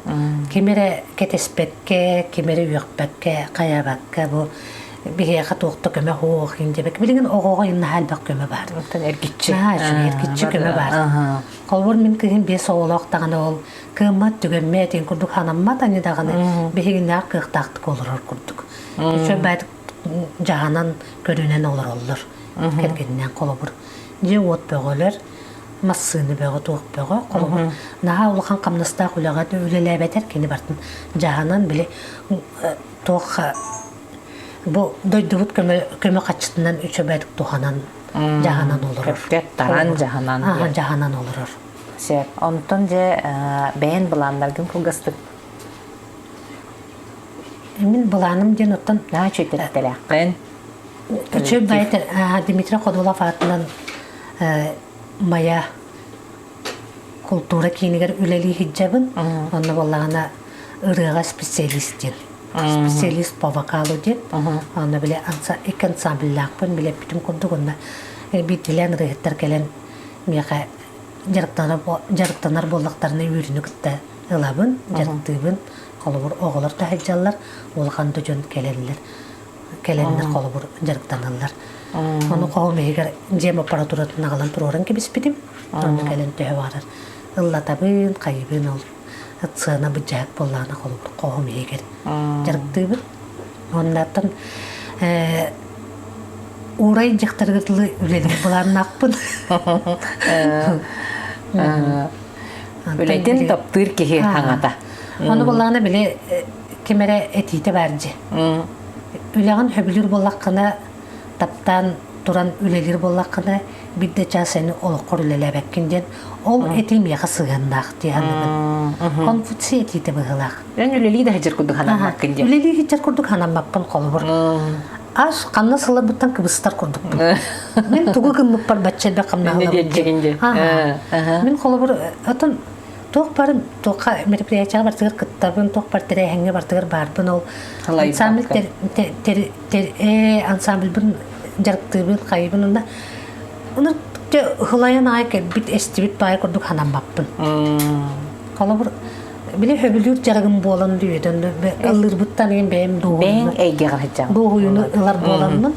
ким эрэ кэтэспэккэ, ким эрэ үөхпэккэ, хайаабакка бу биһиэхэ туох да көмө суох диэбэккэ билигин оҕоҕо наһаа элбэх көмө баар. Оттон эргиччи. Наһаа үчүгэй эргиччи көмө баар. Холобур мин кыһын биэс оҕолоох даҕаны ол кыаммат түгэммэт диэн курдук санаммат ани даҕаны биһигиннээх кыахтаахтык олорор курдук. Үчүгэй баайдык дьаһанан көрүнэн олороллор. Кэргэнинэн холобур. Дьиэ-уот бөҕөлөр, массыына бөҕө туох бөҕө. Холобур, наһаа улахан хамнастаах үлэҕэ үлэлээбэтэр кини бартын дьаһанан били туох бу дойдубут көмө көмө хаччытынан үчүгэйдик туһанан дьаһанан олорор. Таран дьаһанан. Дьаһанан олорор. Сөп. Онтон дьэ бэйэн былааннаргын кылгастык Мин былааным диэн оттон Наһаа үчүгэй Үчүгэй баайта Дмитрий Ходулов аатынан Майа култуура киинигэр үлэлии сылдьабын. Онно буоллаҕына ырыаҕа специалист диэн. Специалист по вокалу диэн. Онно били икки ансамбльлаахпын билэппитим курдук онно биирдиилээн ырыаһыттар кэлэн миэхэ дьарыктанар буоллахтарына үөрүүнү кытта ылабын, дьарыктыыбын. Холобур, оҕолор да сылдьаллар, улахан да дьон кэлэллэр. Кэлэннэр холобур дьарыктаналлар. Ону хоһум иһигэр дьиэм аппаратуратын аҕалан туруоран кэбиспитим. Онно кэлэн төһө баҕарар ыллатабын, хайыбын ол сыана быдьаһык буоллаҕына холобур хоһум иһигэр дьарыктыыбын. Оннаттан уурай дьахтарга дылы үлэлиир былааннаахпын. Үлэтин таптыыр киһи хаҥата. Ону буоллаҕына били ким эрэ этиитэ баар дьи. Үлэҕин сөбүлүүр буоллаххына, таптаан туран үлэлиир буоллаххына, биир да чаас эн олоххор үлэлээбэккин диэн ол этии миэхэ сыһыаннаах дии саныыбын. Конфуций этиитэ быһыылаах. Эн үлэлии да сылдьар курдук санаммаккын диэн. Үлэлии сылдьар курдук санаммаппын холобур. Ас ханна сыларбыттан кыбыстар курдукпун. Мин тугу гыммыппар бачча элбэх хамнаһылабын. Мин холобур отон туох бар туохха мероприятияҕа барытыгар кыттабын, туох бар тэрээһиҥҥэ барытыгар баарбын ол ансамбль ансамбльбын дьарыктыыбын, хайыбын уонна Ону һылайан аай кэлбит эстибит баай курдук санаммаппын. Холобур, били хөбүлүүр дьарыгым буолан дүйэтэн ыллыырбыттан иһин бэйэм Бэйэҥ эйгэҕэр сылдьаҕын. дуоһуйуну ылар буоламмын,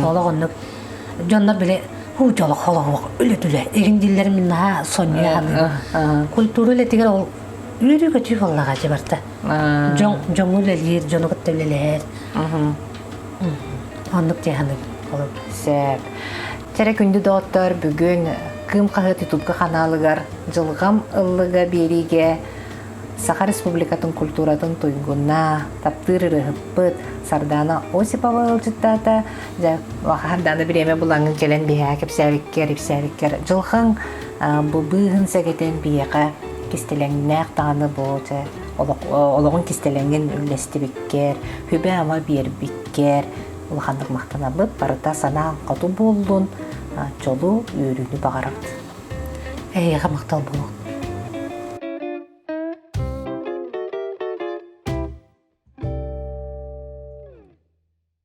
олох оннук дьоннор били хуу дьолох холоһуох үлэ-түлэ игин дииллэр мин наһаа сонньуйа саныыбын. Культура үлэтигэр ол үөрүү-көтүү буоллаҕа дьэ барыта. Дьон дьоҥҥо үлэлиир, дьону кытта үлэлэһэр. Оннук дии саныыбын. Сөп. Чэрэ күндү доҕоттор, бүгүн Кыым хаһыат ютубка ханаалыгар Дьылҕам ыллыга биэриигэ Саха Республикатын культуратын туйгуна, таптыыр ырыаһыппыт Сардаана Осипова ыалдьыттаата. Дьэ, Сардаана бириэмэ булаҥҥын кэлэн биһиэхэ кэпсээбиккэр, ипсээбиккэр дьылҕаҥ бу быыһын сэгэтэн биһиэхэ кистэлэҥнээх даҕаны бу олоҕун кистэлэҥин үллэстибиккэр, сүбэ-ама биэрбиккэр улаханнык махтанабыт. Барыта санаан хоту буоллун, дьолу, үөрүүнү баҕарабыт. Эйиэхэ махтал буолуохтун.